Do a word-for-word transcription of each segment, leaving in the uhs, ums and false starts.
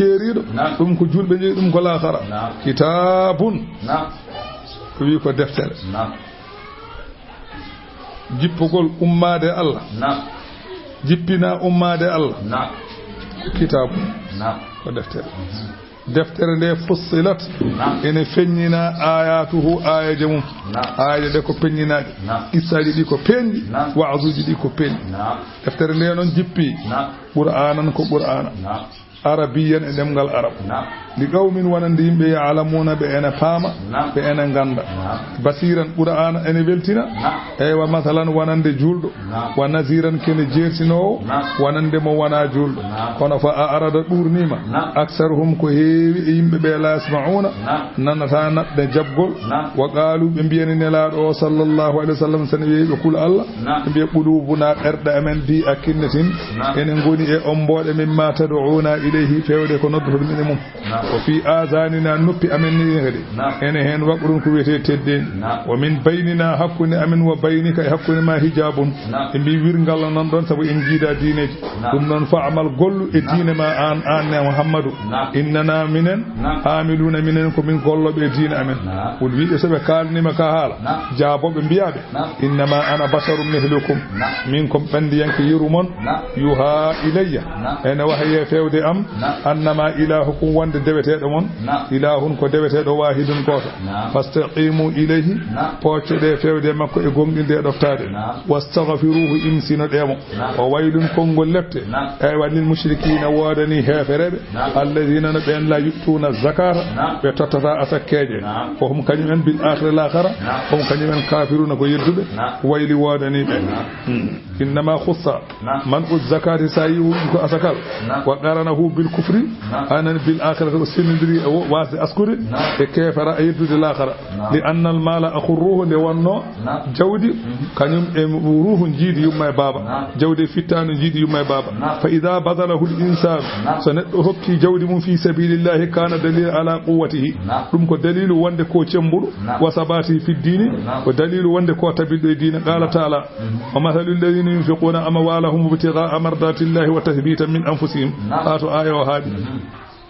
keeriiɗo. Naam. Ɗum ko juulɓe njeyi, ɗum ko laakara. Naam. Kitaabun. Naam. Ko wi ko deftere. Naam. Jippugol ummaade Allah. Naam. Jippina ummaade Allah. Naam. Ko kitaabu. Naam. Ko deftere. Mhm. Deftere nde fussilat. Naam. Ene feññina ayatuhu, aayeeje mum. Naam. Aayeeje ɗe ko peññinaaɗe. Naam. Qissaaji ɗi ko peeñɗi. Naam. Waazuuji ɗi ko peeñɗi. Naam. Deftere nde noon jippi. Naam. Qur'aanan ko Qur'aana. Naam. Arabiyan e ɗemngal Arab. Naam. Li qawmin, wonande yimɓe, ya'lamuuna, ɓe ene paama, naam, ɓe ene ngannda. Naam. Basiiran, Qur'aana ene weltina. Naam. Eywa, masalan, wonande juulɗo. Naam. Wa naziran, kene jeertinoowo, naam, wonande mo wonaa juulɗo. Naam. Kono fa a'rada, ɗuurniima. Naam. Aksaruhum, ko heewi e yimɓe ɓe, la yasma'uuna, naam, nanataa naɓde jaɓgol. Naam. Wa qaalu, ɓe mbiyani Nelaaɗo o, sallallahu alayhi wa sallam, so ne wiyi ɓe kul Allah, naam, ɓe mbiya, quluubunaa, ɓerɗe amen, fii akinnatin, naam, ene ngoni e ombooɗe, mimmaa tad'uunaa ilayhi, fewde ko noddotoɗon min e mum. Naam. Wa fii aazaaninaa, noppi amen ni kadi, naam, ene heen waqrun, ko wiyetee teddeendi. Naam. Wa min bayninaa, hakkunde amen, wa baynika, e hakkunde ma, hijaabun. Naam. Ɓe mbii wirngal nan ɗon sabu en njiidaa diineeji. Naam. Ɗum noon, fa'mal, gollu e, naam, diine ma aan, aan ne Muhammadu. Naam. Innanaa, minen, naam, aamiluuna, minen ko min gollooɓe e diine amen. Naam. Won wiiɓe so ɓe kaalniima ka haala, naam, jaabooɓe mbiyaaɓe, naam, innamaa ana basharun mithlukum. Naam. Min ko mi ɓanndiyanke yeru mon. Naam. Yuuhaa ilayya. Naam. Ene wahayee fewde am. Naam. Annamaa ilaahukum, wonde deweteeɗo mon. Naam. Ilaahun, ko deweteeɗo, waahidun, gooto. Naam. Fastaqiimu ilayhi. Naam. Pooccoɗee fewde makko e gooŋɗinde e ɗoftaade. Naam. Wastaghfiruuhu, imsinoɗee mo. Naam. Wa waylun, konngol lepte. Naam. Eywa, lil mushrikiina, woodanii heefereeɓe. Naam. Allaziina, no ɓeen, laa yu'tuuna zakaata, naam, ɓe tottataa asakkeeje. Naam. Wa hum, kañum en, bil aakhirati, laakara, naam, hum, kañum en, kaafiruuna, ko yedduɓe. Naam. Wayli woodanii ɓe. Naam. Hmm. Innamaa khussa, naam, man'u zakaati, so a yii ɗum ko asakal. Naam. Wa qaranahu bil kufri, naam, anan bil aakhirati, o sendindiri e wo-, waasde askude, naam, e keefara, e yeddude laakara. Naam. Li annal maala akhur ruuhu, nde wonnoo, naam, jawdi, mhm, kañum e ruuhu njiidi yumma e baaba. Naam. Jawdi e fittaandu njiidi yumma e baaba. Naam. Fa idaa bazalahul insaanu, naam, so neɗɗo hokki jawdi mum fii sabiilillaahi, kaana daliilan alaa quwwatihi. Naam. Ɗum ko daliilu wonde ko cemmbuɗo, naam, wa sabaatihi fid diini, naam, ko daliilu wonde ko tabitɗo e diina. Qaala taala, mhm, wa mathalu lladiina yunfiquuna amwaalahum ibtighaa'a mardaatillaahi wa tathbiitan min anfusihim. Naam. Haa to aaya o haaɗi. Mhm.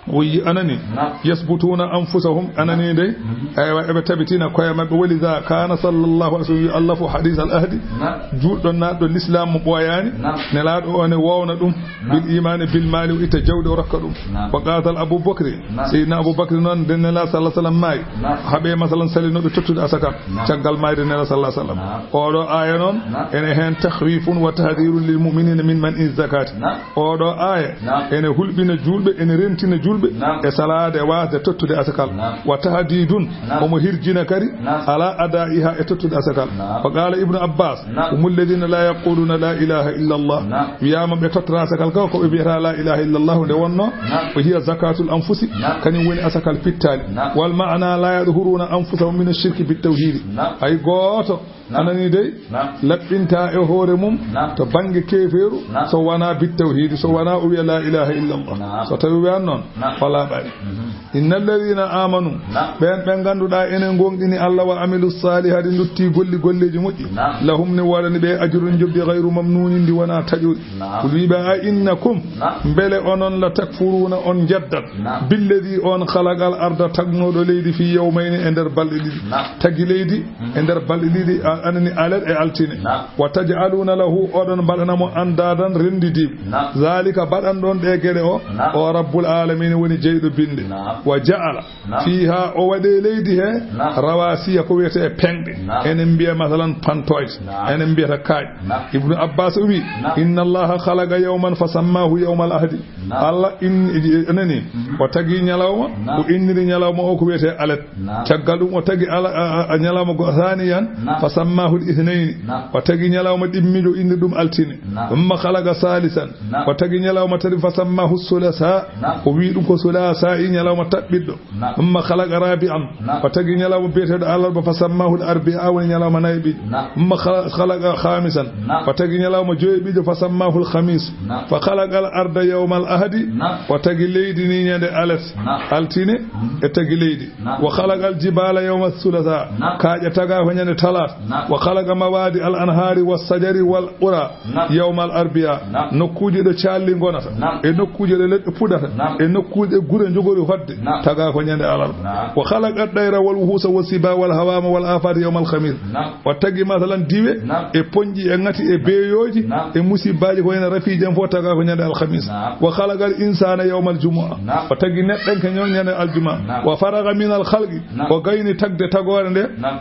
O wiyi, anani, naam, yasbutuuna anfusahum, anani dey, mhm, eywa, eɓe tabitina koye maɓɓe. Wa liza kaana sallallahu alayhi wa sallam, Allah fo hadiis al ahdi, naam, juulɗo naatɗo lislaam mo ɓooyaani, naam, Nelaaɗo o ne wowna ɗum, naam, bil iimaani bil maali, o itta jawdi o rokka ɗum. Naam. Wa qaatal Abu Bakri, naam, Seydina Abu Bakri noon, nde Nelaaɗo sallallahu alayhi wa sallam maayi, naam, haɓe masalan salinooɓe tottude asaka, naam, caggal maayde Nelaaɗo sallallahu alayhi wa sallam. Naam. Oɗo aaya noon, naam, ene heen takhwiifun wa tahdiirun lil mu'miniina min man'i zakaati. Naam. Oɗo aaya, naam, ene hulɓina juulɓe, ene rentina juulɓe, naam, e salaade, waasde tottude asakal. Naam. Wa tahdiidun, naam, omo hirjina kadi, naam, alaa adaa'ihaa, e tottude asakal. Naam. Wa qaala Ibnu Abbaas, naam, humu lladiina laa yaquuluuna laa ilaaha illa Allah. Naam. Wiyaama ɓe tottaa asakal ka, ko ɓe mbiyata laa ilaaha illa Allah nde wonnoo. Naam. Wa hiya zakaatul anfusi, naam, kañum woni asakal pittaali. Naam. Wal ma'naa laa yadhuruuna anfusahum mina shirki bit tawhiidi. Naam. Hay gooto, naam, anani dey, naam, laɓɓinta e hoore mum, naam, to bannge keefeeru, naam, so wonaa bit tawhiidi, so wonaa o wiya laa ilaaha illa Allah. Naam. So tawi o wiyan noon, naam, o laaɓaani. Mhm. Inna lladiina aamanu, naam, ɓeen ɓe ngannduɗaa ene ngooŋɗini Allah, wa amilu saalihaati, ndutti golli golleeji moƴƴi, naam, lahum, ne woodani ɓe, ajrun, njoɓdi, gayru mamnuunin, ndi wonaa taƴori. Naam. Qul, wiy ɓe, a innakum, naam, mbele onon, la takfuruuna, on njeddat, naam, billadii, on, khalaqal arda, tagnooɗo leydi, fii yawmayni, e nder balɗe ɗiɗi. Naam. Tagi leydi, mhm, e nder balɗe ɗiɗi, a-, anani alet e altine. Naam. Wa taj'aluuna lahu, oɗon mbaɗana mo andaadan, renndidiiɓe. Naam. Zaalika, baɗanɗon ɗee geɗe o, naam, o Rabbul aalamiina woni jeyɗo binde. Naam. Wa ja'ala, naam, fiihaa, o waɗi e leydi he, naam, rawaasiya, ko wiyetee peŋɗe. Naam. Enen mbiya masalan pantooje. Naam. Enen mbiyata kaaƴe. Naam. Ibnu Abbaas o wi, naam, inna Allaha khalaqa yawman fa sammaahu yawmal ahdi. Naam. Allah in-, nani, mhm, o tagi ñalawma, naam, o inniri ñalawma o ko wiyetee alet. Naam. Caggal ɗum o tagi ala-, a, a, a ñalawma go-, saaniyan, naam, fa sammaahu l-ithnayni. Naam. O tagi ñalawma ɗimmiijo, o inniri ɗum altine. Naam. Thumma khalaqa saalisan. Naam. O tagi ñalawma tati, fa sammaahu sulasaa. Naam. O wiyi ɗum ko sulasaa, i ñalawma taɓɓiɗɗo. Naam. Thumma khalaqa raabi'an. Naam. O tagi ñalawma biyeteeɗo alarba, fa sammaahu l-arbi'aa, woni ñalawma nayaɓiijo. Naam. Thumma khala-, khalaqa khaamisan. Naam. O tagi ñalawma joyaɓiijo, fa sammaahu l-khamiis. Naam. Fa khalaqa l-arda yawma l-ahadi. Naam. O tagi leydi ni ñande alet. Naam. Altine, mhm, e tagi leydi. Naam. Wa khalaqa l-jibaala yawma thulasaa. Naam. Kaaƴe tagaa ko ñande talaata. Naam. Wa khalaqa mawaadi al anhaari wa sajari wal qura. Naam. Yawmal arbiya. Naam. Nokkuuje ɗo caalli ngonata. Naam. E nokkuuje ɗo leɗɗe puɗata. Naam. E nokkuuje ɗo gure njogori hoɗde. Naam. Tagaa ko ñande alarba. Naam. Wa khalaqa tayra wal wuhuusa wa siba wal hawaama wal afaati yawmal khamiis. Naam. O tagi masalan diwe. Naam. E poñƴi e ŋati e beeyooji. Naam. E musibbaaji ko wayno rafiiji en fof tagaa ko ñande alkhamiis. Naam. Wa khalaqa al insaana yawmal jumu'a. Naam. O tagi neɗɗanke ño-, ñande aljuma. Naam. Wa faraga min al khalqi. Naam. O gayni tagde tagoore nde. Naam.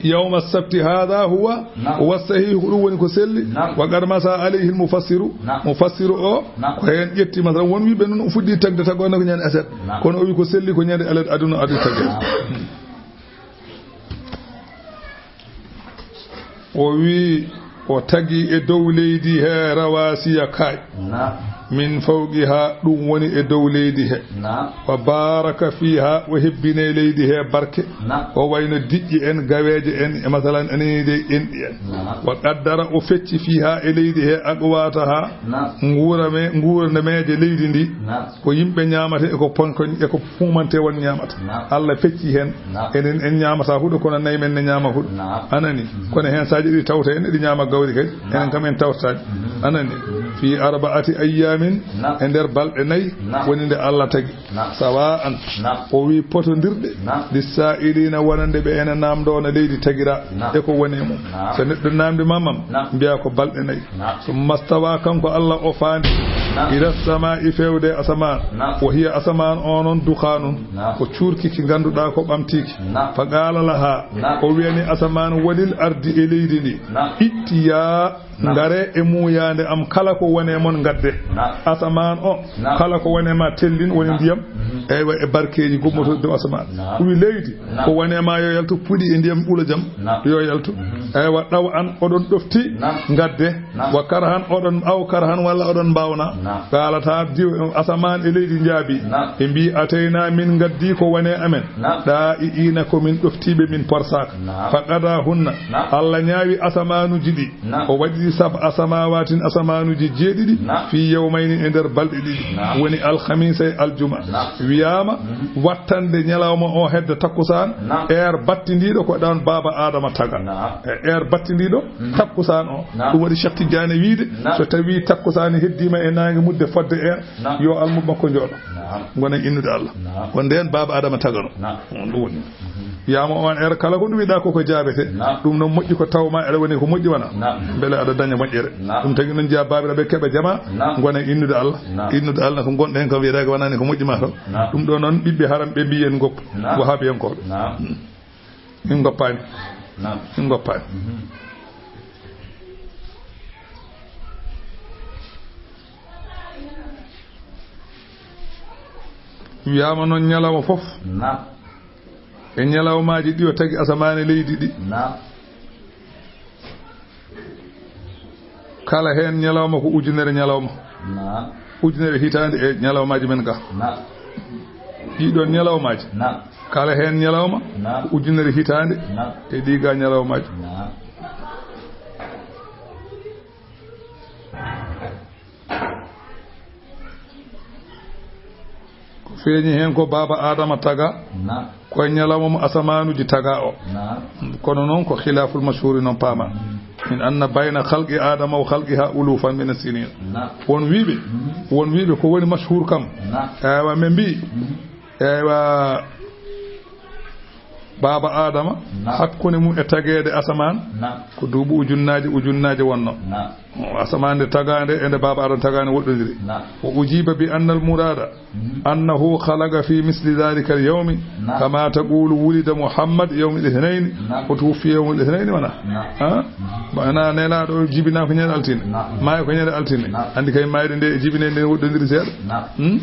Yawma sabti, haadha huwa, naam, wa sahiih, ko ɗum woni ko selli. Naam. Wa qad masa alayhi al mufassiru. Naam. Mufassiru o, naam, ko heen ƴetti, masalan, won wiiɓe noon o fuɗɗi tagde tagoore ko ñande aset. Naam. Kono o wi ko selli ko ñande alet aduna adi tagde. Naam. O wi o tagi e dow leydi he rawasiya kaaƴ. Naam. Min fawqiha, ɗum woni e dow leydi he. Naam. Wa baraka fiha, o hebbini e leydi he barke. Naam. O wayno diƴƴe en, gaweeje en, e masalan, enen de enɗi en. Naam. Wa qaddara, o fecci fiha e leydi he aqwataha, naam, nguurame-, nguurnameeje leydi ndi. Naam. Ko yimɓe ñaamata e ko pon-, ko, e ko fuumante won ñaamata. Naam. Allah fecci heen. Naam. Enen en ñaamata huɗo, kono nayi men ne ñaama huɗo. Naam. Anani. Mhm. Kono heen so a ƴeewi tawta en eɗi ñaama gawri kadi. Naam. Enen kam en tawtaani. Mhm. Anani. Mhm. Fi arba'ati ayyamin, naam, e nder balɗe nayi, naam, woni nde Allah tagi. Naam. Sawa'an. Naam. O wi potondirɗe. Naam. Lissa'ilina, wonande ɓe ene naamndo no leydi tagira. Naam. E ko woni e mum. Naam. So neɗɗo naamndi ma mam, naam, mbiya ko balɗe nayi. Naam. Summa stawa, kanko Allah o faandi. Naam. Ila samaa'i, feewde asamaan. Naam. Wa hiya, asamaan o noon, dukhaanun. Naam. Ko cuurki ki ngannduɗaa ko ɓamtiiki. Naam. Fa qaala laha. Naam. O wiyani asamaan, walil ardi, e leydi ndi. Naam. Ittiya, naam, ngare e muuyaande am, kala ko woni e mon ngadde. Naam. Asamaan o, naam, kala ko woni e ma tellin, woni, naam, ndiyam. Mhm. Eywa, e barkeeji gummotooɗi dow asamaan. Naam. O wi leydi, naam, ko woni e ma yo yaltu, puɗi e ndiyam ɓulo jam, naam, yo yaltu. Mhm. Eywa, ɗaw an oɗon ɗofti, naam, ngadde. Naam. Wa karhan, oɗon, aw karhan, walla oɗon mbaawna. Naam. Qaalata, diw, asamaan e leydi njaabi. Naam. Ɓe mbi, atayna, min ngaddi ko woni e amen. Naam. Ɗaa'i'iina, ko min ɗoftiiɓe, min porsaaka. Naam. Fa qadahunna. Naam. Allah ñaawi asamaanuuji ɗi. Naam. O waɗi ɗi sab'a samaawatin, asamaanuuji jeeɗiɗi. Naam. Fi yawmayni, e nder balɗe ɗiɗi. Naam. Woni alkhamiisa e aljuma. Naam. Wiyaama, mhm, wattande ñalawma o hedde takkusaan. Naam. Heure battindiiɗo ko ɗoon baaba Aadama taga. Naam. E heure battindiiɗo, mhm, takkusaan o. Naam. Ɗum waɗi Cheikh Tidiane wiide, naam, so tawi takkusaan heddiima e naange mudde fodde heure, naam, yo almuɓɓe makko njooɗo. Naam. Ngona innude Allah. Naam. Ko ndeen baaba Aadama tagano. Naam. Ɗum woni. Mhm. Wiyaama on heure kala ko nduwiɗaa ko ko jaabete. Naam. Ɗum noon moƴƴi ko tawma eɗa woni ko moƴƴi wona. Naam. Mbele aɗa daña moƴƴere. Naam. Ɗum tagi noon jeyaa baabiraaɓe keɓa jama. Naam. Ngona innude Allah. Naam. Innude Allah ko ngonɗo heen kam wiyetaake wonani ko moƴƴi ma taw. Naam. Ɗum ɗo noon ɓiɓɓe haram ɓe mbiyen ngoppu. Naam. Wahabiyankooɓe. Naam. Min ngoppaani. Naam. Min ngoppaani. Mhm. Wiyaama noon ñalawma fof. Naam. E ñalawmaaji ɗi o tagi asamaan e leydi ɗi. Naam. Kala heen ñalawma ko ujunere ñalawma. Naam. Ujunere hitaande e ñalawmaaji men ga. Naam. Ɗii ɗoon ñalawmaaji. Naam. Kala heen ñalawma, naam, ko ujunere hitaande, naam, e ɗii ga ñalawmaaji. Naam. Ko feeñi heen ko baaba Aadama taga, naam, ko e ñalawma mo asamaanuuji taga o. Naam. Kono noon ko khilaful mashhuri noon paama. Mm. Min anna bayna khalqi Aadama wa khalqiha ulufan min as-sinin. Naam. Won wiiɓe, mm, won wiiɓe ko woni mashhur kam. Naam. Eywa, ɓe mbi, mm, eywa, baaba Aadama, naam, hakkunde mum e tageede asamaan, naam, ko duuɓi ujunnaaji ujunnaaji wonno. Naam. Asamaan nde tagaande e nde baaba Aadama tagaande woɗɗondiri. Naam. Wa ujiba bi anna al murada, mhm, annahu khalaqa fi misli dhalika al yawmi, naam, kama taqulu wulida Muhammad yawmi al ithnayn, naam, wa tuwuffiya yawmi al ithnayn, wona? Naam. Ha? Mhm. Maana nelaaɗo o jibinaa ko ñande altine. Naam. Maayi ko ñande altine. Naam. Anndi kay maayde nde e jibinee nde woɗɗondiri seeɗa. Naam. Hmm? Mhm.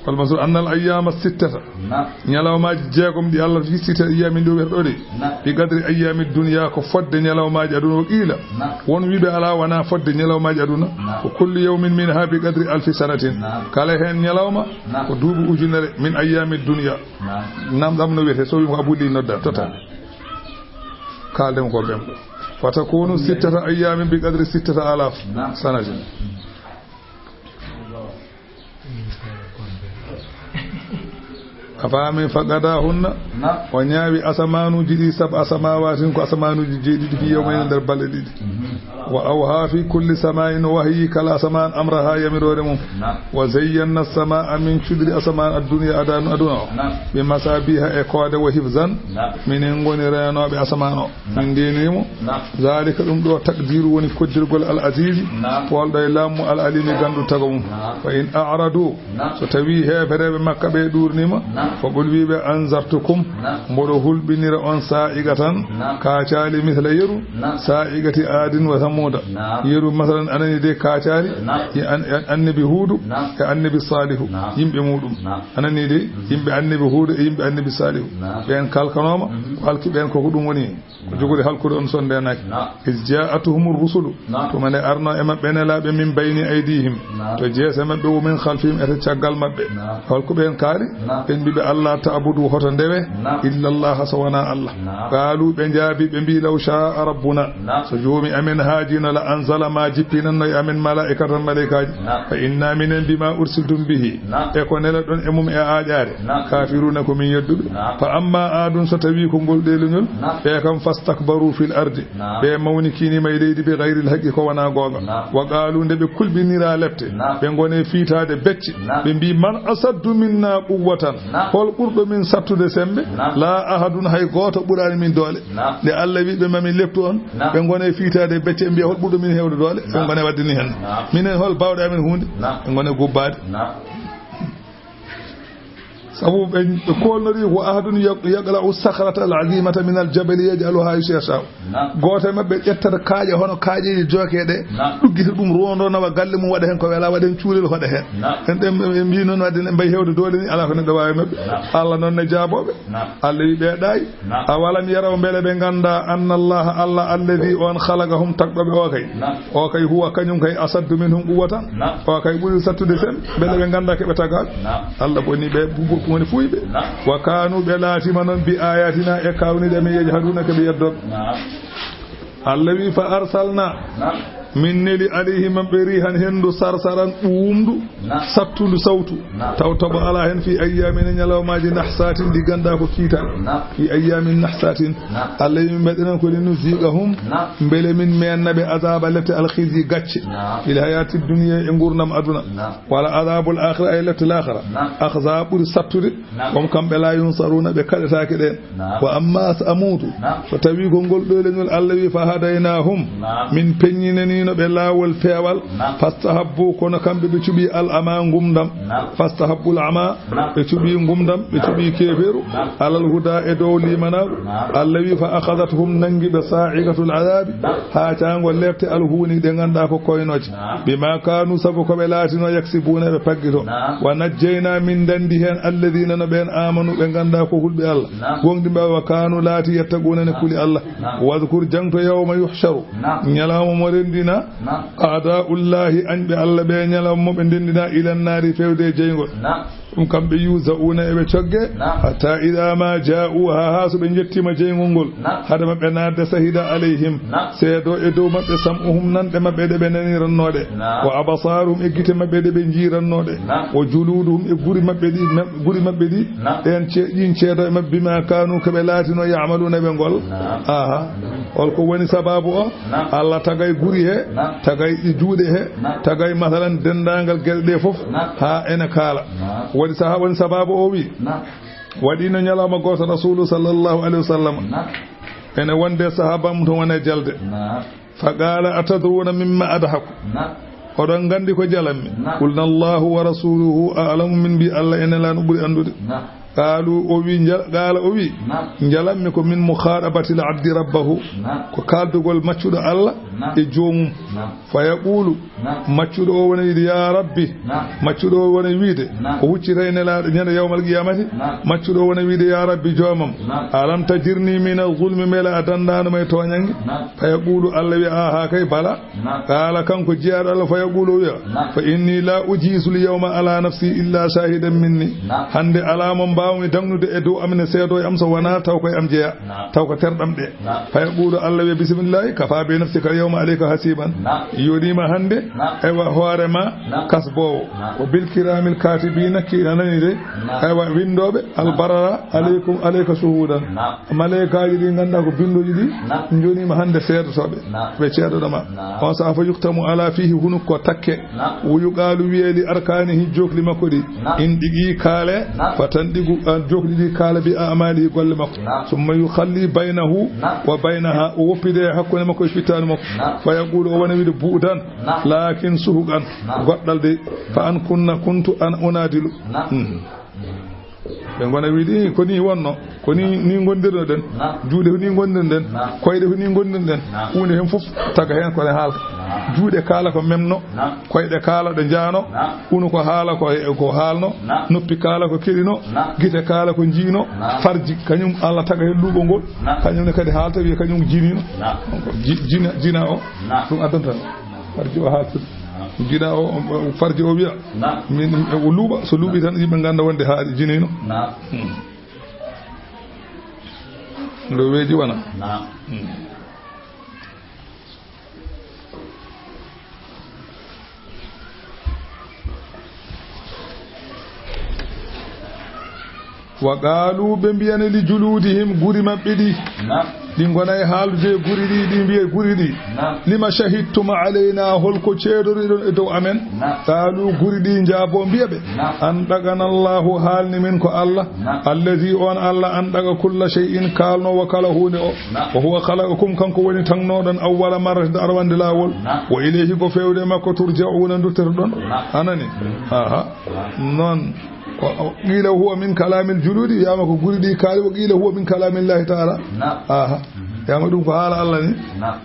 Wal maqsuud anna al ayyaama sittata. Naam. Ñalawmaaji jeegom ɗi Allah fi sittata ayyaamin ɗo wiyata ɗo ɗi. Naam. Bi qadri ayyaami dunya, ko fodde ñalawmaaji aduna o qiila. Naam. Won wiiɓe alaa, wonaa fodde ñalawmaaji aduna. Naam. Wa kullu yawmin minha bi qadri alfi sanatin. Naam. Kala heen ñalawma, naam, ko duuɓi ujunere min ayyaami dunya. Naam. Naam, ɗam no wiyetee, so wiima ko Abou Ly nodda, totta. Naam. Kaalden ko ɓen. Fa takunu sittata ayyaamin bi qadri sittata alaf, naam, sanatin. A faami? Faqadahunna, o ñaawi asamaanuuji ɗi, sab'a samaawatin, ko asamaanuuji jeeɗiɗi, fi yawmayni, nder balɗe ɗiɗi. Wa awha fi kulli sama'in, o wahyii kala asamaan amraha, yamiroore mum. Wa zayyanna as-sama'a, min cudri asamaan, ad-dunya, adanu, aduna o, bi masabiha, e koode, wa hifzan, minen ngoni reenooɓe asamaan o. Min ndeenii mo. Zalika, ɗum ɗo, taqdiru woni koddirgol al azizi, poolɗo e laamu al alimi, ganndu tago mum. Fa in a'radu, so tawii heefereeɓe Makka ɓe ɗuurniima, fa qul, wiiɓe, anzartukum, mboɗo hulɓinira on, sa'iqatan, kaacaali, misla yeru, sa'iqati aadin wa samuuda. Yeru, masalan, anani de kaacaali, e an-, an-, annabi Huudu e annabi Saalihu, yimɓe muɗum. Anani de yimɓe annabi Huudu e yimɓe annabi Saalihu. Ɓeen kalkanooma, ko halki ɓeen ko ko ɗum woni. Ko jogori halkude on so ndeenaaki. Iz ja'atuhumur rusulu. Tuma nde arno e maɓɓe nelaaɓe, min bayni aydihim, to jeese maɓɓe, wa min khalfihim, e to caggal maɓɓe. Holko ɓeen kaali? Ɓe mbi ɓe, "Alla ta'budu, hoto ndewe, illa Allah, so wonaa Allah." Qaalu, ɓe jaabi, ɓe mbi, "Law sha'a rabbuna, so joomi amen haajino, la anzala, ma jippinanno e amen, malaa'ikatan, malaa'ikaaji. Fa inna minen, bima ursiltum bihi, e ko nelaɗon e mum e aaƴaare, kafiruna, ko min yedduɓe." Fa amma aadun, so tawi ko ngol ɗeeleñol, ɓe kam, fastakbaru fil ardi, ɓe mawnikiniima e leydi, bi ghayril haqqi, ko wonaa goonga. Wa qaalu, nde ɓe kulɓinira lepte, ɓe ngone fiitaade becce, ɓe mbi, "Man asaddu minna quwwatan, hol ɓurɗo min sattude sembe? La ahadun, hay gooto ɓuraani min doole." Nde Allah wi ɓe, "Ma min leptu on," ɓe ngone fiitaade becce, ɓe mbiya, "Hol ɓurɗo min heewde doole?" Ɓe ngone waɗde ni hen. Minen, hol baawɗe amen huunde? Ɓe ngone gubbaade. Sabu ɓe, ɓe koolnori, "Wa ahadun yaq-, yaqla'u sakhrata al-azimata min al-jabali yaj'aluha haythu yasha'u." Gooto e maɓɓe ƴettata kaaƴe hono kaaƴeeji jooke ɗe, ɗuggita ɗum, rondo nawa galle mum, waɗa heen ko wela, waɗa heen cuulel, hoɗa heen. En ɗen, en mbii noon, wadde en mbayi heewde doole ni, alaa ko neɗɗo waawi maɓɓe. Allah noon ne jaabooɓe. Allah wi ɓe ɗaay. Awalam yaraw, mbele ɓe ngannda, anna Allah, Allah, alladhi, on, khalaqahum, tagɗo ɓe o kay. O kay, huwa, kañum kay, asaddu minhum quwwatan. O kay ɓuri sattude sen. Mbele ɓe ngannda ke ɓe tagaaɓe. Allah boni ɓe, bu-, bu-, woni fuuyɓe. Wa kanu, ɓe laatiima noon, bi ayatina, e kawniɗe amen, yajhaduna, ke ɓe yeddooɓe. Allah wi, fa arsalna, min neli alayhim maɓɓe rihan henndu sarsaran ɓuuɓndu, sattundu sawtu, taw toɓo alaa heen, fi ayyamin, e ñalawmaaji, nahsatin, ɗi ngannduɗaa ko kiitan. Fi ayyamin nahsatin. Allah wi, min mbaɗi noon ko li nuziqahum, mbele min meenna ɓe azaba lepte, alkhizyi, gacce, fil hayati dunya, e nguurndam aduna. Wala azabul akhira, ay lepte laakhara, akhza, ɓuri sattude. Comme kamɓe, la yunsaruna, ɓe kaɗetaake ɗeen. Wa amma Samuudu, so tawi ko ngol ɗo leñol, Allah wi, fa hadaynahum, min peññinaniino ɓe laawol peewal, fastahabbu, kono kamɓe ɓe cuɓi al ama, ngumdam, fastahabbu al ama, ɓe cuɓi ngumdam, ɓe cuɓi keefeeru, alal huda, e dow limanaaru. Allah wi, fa akhadathum, nanngi ɓe, sa'iqatul azabi, haa caango lepte, al huuni, ɗe ngannduɗaa ko koynooje, bima kanu, sabu ko ɓe laatino, yaksibuna, ɓe paggito. Wa najjayna, min ndanndi heen, alladhina, no ɓeen, amanu, ɓe ngannduɗaa ko hulɓe Allah. Goongɗinɓe Allah, wa kanu, laati, yattaquna, ne kuli Allah. Wadhkur, jaŋto, yawma yuhsharu, ñalawma mo renndina, a'da'ullahi, añɓe Allah ɓe, ñalawma mo ɓe ndenndina, ilan naari, fewde e jeyngol. Ɗum kamɓe, yuza'una, eɓe cogge, hatta idha ma ja'uha, haa so ɓe njettiima jeyngol ngol, hade maɓɓe naatde, shahida alayhim, seedo e dow maɓɓe, sam'uhum, nanɗe maɓɓe ɗe ɓe nanirannoo ɗe, wa absaruhum, e gite maɓɓe ɗe ɓe njiirannoo ɗe, wa juluduhum, e guri maɓɓe ɗi, guri maɓɓe ɗi, ɗeen ce-, ɗiin ceedo e maɓɓe, bima kanu, ko ɓe laatino, ya'maluna, ɓe ngol. Aha. Holko woni sababu o? Allah tagay guri he, tagay ɗi juuɗe he, tagay, masalan, denndaangal geɗe ɗe fof, haa ene kaala. Woni saha, woni sababu o wi, waɗiino ñalawma gooto, Rasulu sallallahu alayhi wa sallam, ene wonde sahaba mum to wone jalde. Fa qala, atadruna mimma adhaku? Oɗon nganndi ko jalammi? Qulna, Allahu wa rasuluhu a'lamu, min mbi, Allah e Nelaaɗo ɓuri anndude. Qaalu, o wi, nja-, qaala, o wi, njalammi ko min mukhatabatil abdi rabbahu, ko kaaldugol maccuɗo Allah e joomum. Fa yaqulu, maccuɗo o wona wiide, ya rabbi, maccuɗo o wona wiide, o huccita e Nelaaɗo ñande yawmal qiyamati, maccuɗo o wona wiide, ya rabbi, joomam, alam tajirni min az-zulmi, mbela a danndaano ma e tooñannge? Fa yaqulu, Allah wiya, aha kay, bala. Qaala, kanko jiyaaɗo Allah, fa yaqulu, o wiya, fa inni la ujisu l yawma ala nafsi illa shahidan minni. Hannde alaa mo mbaawmi dagnude e dow am ne seedo e am so wonaa taw koye am jeya, taw ko terɗam ɗe. Fa yaqulu, Allah wiya, bismillahi, kafa bi nafsika Yawma alayka hasiban. Naam. Yonima hannde, naam, ewa hoore ma, naam, kasboowo. Naam. Wa bil kiramil katibina, ki nanani de, naam, ewa winndooɓe, naam, albarara, naam, alaykum, alayka suhudan. Naam. Malaykaaji ɗi ngannduɗaa ko binndooji ɗi, naam, jonima hannde seedotooɓe. Naam. Ɓe ceedoɗo ma. Naam. On saha fa yuktamu ala fihi, hunuko takke. Naam. Wo yuqaalu, wiye li arkaanihi, jokli makko ɗi. Naam. In ɗiqi kaale, naam, fa tanɗiqu, an jokli ɗi kaala bi amalihi, golle makko. Naam. Summa yukhalli baynahu, naam, wa baynaha, o woppide hakkunde makko e fittaandu makko. Naam. Fa yaqulu, o wona wiide bu'dan, naam, laakin suhuqan, naam, goɗɗal de, fa an kunna kuntu an unadilu. Naam. Hmm. Ɓe ngona wiide, "Ih, ko ni wonno, ko ni, ni ngondirnoɗen." Naam. Juuɗe ko ni ngondirnoɗen, naam, koyɗe ko ni ngondirnoɗen. Naam. Huunde heen fof taga heen ko ne haalta. Naam. Juuɗe kaala ko memno, naam, koyɗe kaala ɗo njaano, naam, hunuko haala ko, ko haalno, naam, noppi kaala ko keɗino, naam, gite kaala ko njiino, naam, farji kañum Allah taga heen luuɓo ngol, naam, kañum ne kadi haalta wiya kañum jiniino. Naam. Donc, ji-, jina, jina o, naam, ɗum addanta farji o haaltude. Naam. Jina o, o, farji o wiya, naam, min, o luuɓa, so luuɓi tan yimɓe ngannda wonde haa jiniino. Naam. Hmm. Ndo weeji wona. Naam. Hmm. Wa qaalu, ɓe mbiyani li juluudihim, guri maɓɓe ɗi. Naam. Ɗi ngona e haaldude e guri ɗi, ɗi mbiya guri ɗi. Naam. Lima shahidtum alayna, holko ceedoriɗon e dow amen? Naam. Qaalu, guri ɗi njaabo mbiya ɓe. Naam. Antaqana Allahu, haalni min ko Allah. Naam. Alladhi, on Allah, antaqa kulla shay'in, kaalnoowo kala huunde o. Naam. Wa huwa khalaqakum, kanko woni tagnooɗon, awwala marratin, arwande laawol. Naam. Wa ilayhi, ko feewde makko, turja'una, nduttotoɗon. Naam. Anani? Mm. Aha. Naam. Noon. Wa, wa, qila huwa min kalamil juludi, wiyama ko guri ɗi kaali, wa qila huwa min kalamillahi ta'ala. Naam. Aha. Mhm. Wiyama ɗum ko haala Allah ni. Naam.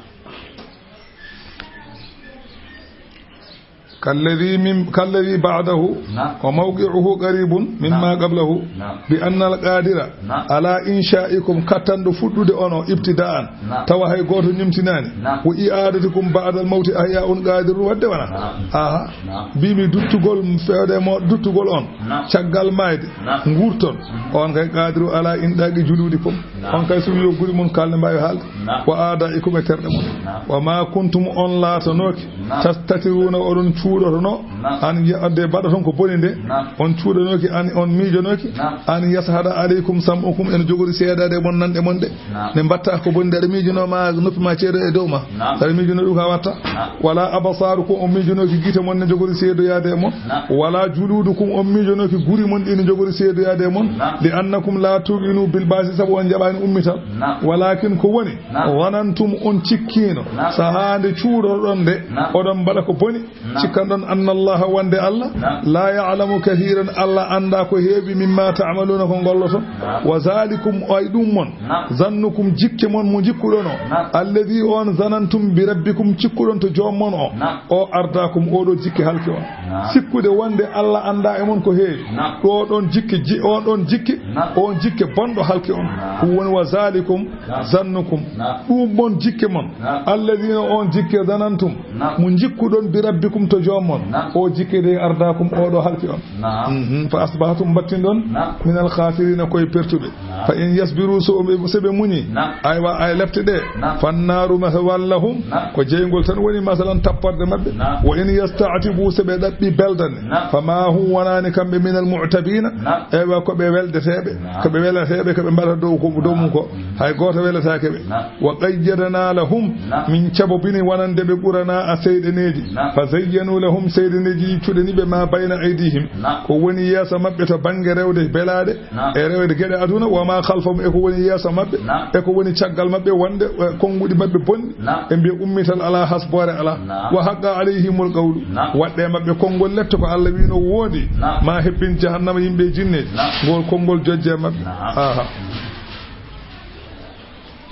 Kalladhi min, kalladhi ba'dahu, naam, wa mawqi'uhu qaribun mimma, naam, qablahu, naam, bi anna al-qadira, naam, ala insha'ikum, kattanɗo fuɗɗude on o ibtida'an, naam, tawa hay gooto nimtinaani, naam, wa i'adatikum ba'da al-mawti ahya'un qadirun, wadde wona. Naam. Aha. Naam. Mbimi duttugol feewde mo, duttugol on, naam, caggal maayde, naam, nguurton, mhm, on kay qadiru ala intaqi juludikum. Naam. On kay, so wi yo guri mon kalde mbaawi haalde. Naam. Wa a'da'ikum, e terɗe mon. Naam. Wa ma kuntum, on laatanooki, naam, tastatiruna, oɗon cuuɗotono, naam, an yadde mbaɗaton ko boni nde, naam, on cuuɗanooki, an on miijanooki, naam, an yashhada alaykum sam'ukum, ene jogori seedaade e mon nanɗe mon ɗe. Naam. Ne mbatta ko boni nde, aɗa miijano ma noppi ma ceedo e dow ma. Naam. Aɗa miijano ɗum ka watta. Naam. Wala absarukum, on miijanooki gite mon ne jogori seedoyaade e mon. Naam. Wala juludukum, on miijanooki guri mon ɗi ne jogori seedoyaade e mon. Naam. Li annakum la tuqinu bil ba'si, sabu on jaɓaani ummital. Naam. Walakin ko woni, naam, zanantum, on cikkiino, naam, sahaa nde cuuɗorɗon nde, naam, oɗon mbaɗa ko boni, naam, cikkanɗon anna Allaha, wonde Allah, naam, la ya'lamu kathiran, Allah annda ko heewi, mimma ta'maluna, ko ngolloton. Naam. Wa zalikum, ay ɗum mon, naam, zannukum, jikke mon mo jikkuɗon o, naam, alladhi, on, zanantum bi rabbikum, cikkuɗon to joom mon o, naam, o ardakum, oɗo jikke halki on. Naam. Sikkude wonde Allah annda e mon ko heewi. Naam. Ɗo ɗon jikke ji-, on ɗon jikke, naam, on jikke bonɗo halki on. Naam. Ɗum woni wa zalikum, naam, zannukum. Naam. Ɗum mon jikke mon. Naam. Alladhina, on jikke, zanantum, naam, mo jikkuɗon bi rabbikum to joom mon. Naam. O jikke de ardakum, oɗo halki on. Naam. Mhm. Fa asbahtum, mbattinɗon, naam, minal khasirina, koye pertuɓe. Naam. Fa in yasbiru, so ɓe, so ɓe muñi, naam, aywa, ay lepte ɗe, naam, fannaaru mathwan lahum, naam, ko jeyngol tan woni masalan tapporde maɓɓe. Naam. Wa in yasta'tibu, so ɓe ɗaɓɓi beldande, naam, fama hum, wonaani kamɓe, minal mu'tabina, naam, eywa, ko ɓe weldeteeɓe, naam, ko ɓe weleteeɓe, ko ɓe mbaɗata dow ko, dow mum ko, naam, hay gooto weletaake ɓe. Naam. Wa qayyadna lahum, naam, min cabobini wonande ɓe qurana a seyɗeneeji. Naam. Fa zayyanu lahum, seyɗeneeji cuɗani ɓe ma bayna aydihim, naam, ko woni yeeso maɓɓe to bannge rewde belaaɗe, naam, e rewde geɗe aduna, wa ma khalfahum, e ko woni yeeso maɓɓe, naam, e ko woni caggal maɓɓe, wonde, e, konnguɗi maɓɓe bonɗi, naam, ɓe mbiya ummital alaa, hasboore alaa. Naam. Wa haqqa alayhimul qawlu, naam, waɗɗe maɓɓe konngol lette ko Allah wiino woodi, naam, ma hebbin jahannama yimɓe e jinneeji, naam, ngol konngol jojje maɓɓe. Naam. Aha.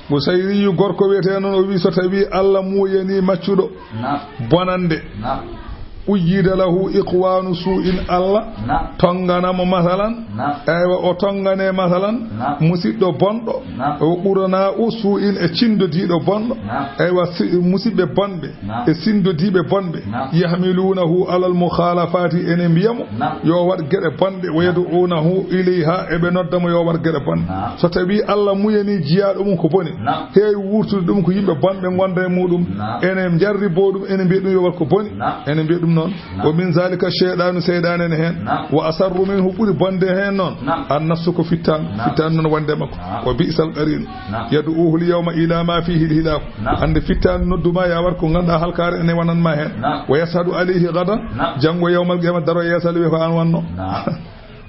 Busayriyu, gorko wiyetee noon, o wii, so tawii Allah muuyanii maccuɗo, naam, bonannde, naam, Uyyida lahu iqwanu su'in, Allah Naam. tongana mo masalan. Naam. Eywa, o tongane masalan Naam. musidɗo bonɗo. Naam. O qurana u su'in e cindodiiɗo bonɗo. Naam. Eywa, si-, musidɓe bonɓe Naam. e sindodiiɓe bonɓe. Naam. Yahmilunahu alal mukhalafati, ene mbiya mo Naam. yo waɗ geɗe bonɗe. Wa yad'unahu ilayha, eɓe nodda mo yo waɗ geɗe bonɗe. Naam. So tawi Allah muyani jiyaaɗo mum ko boni, Naam. heewi wurtude ɗum ko yimɓe bonɓe ngonda e muɗum. Naam. Ene jarribo ɗum, ene mbiya ɗum yo waɗ ko boni. Naam. Ene mbiya ɗum noon. Naam. Wa min zalika shaytanu, seyɗane ne heen. Naam. Wa asarru minhu, ɓuri bonde heen noon. Naam. An nafsu, ko fittaandu. Naam. Fittaandu noon wonde makko. Naam. Wa bi'sal qarin. Naam. Yad'uhu al yawma ila ma fihi al hilak. Naam. Hannde fittaandu nodduma ya waɗ ko ngannduɗaa halkaare ene wonanma heen. Naam. Wa yashhadu alayhi gadan. Naam. Janngo yawmal qiyama daro yeeso Allah wiya ko an wanno. Naam.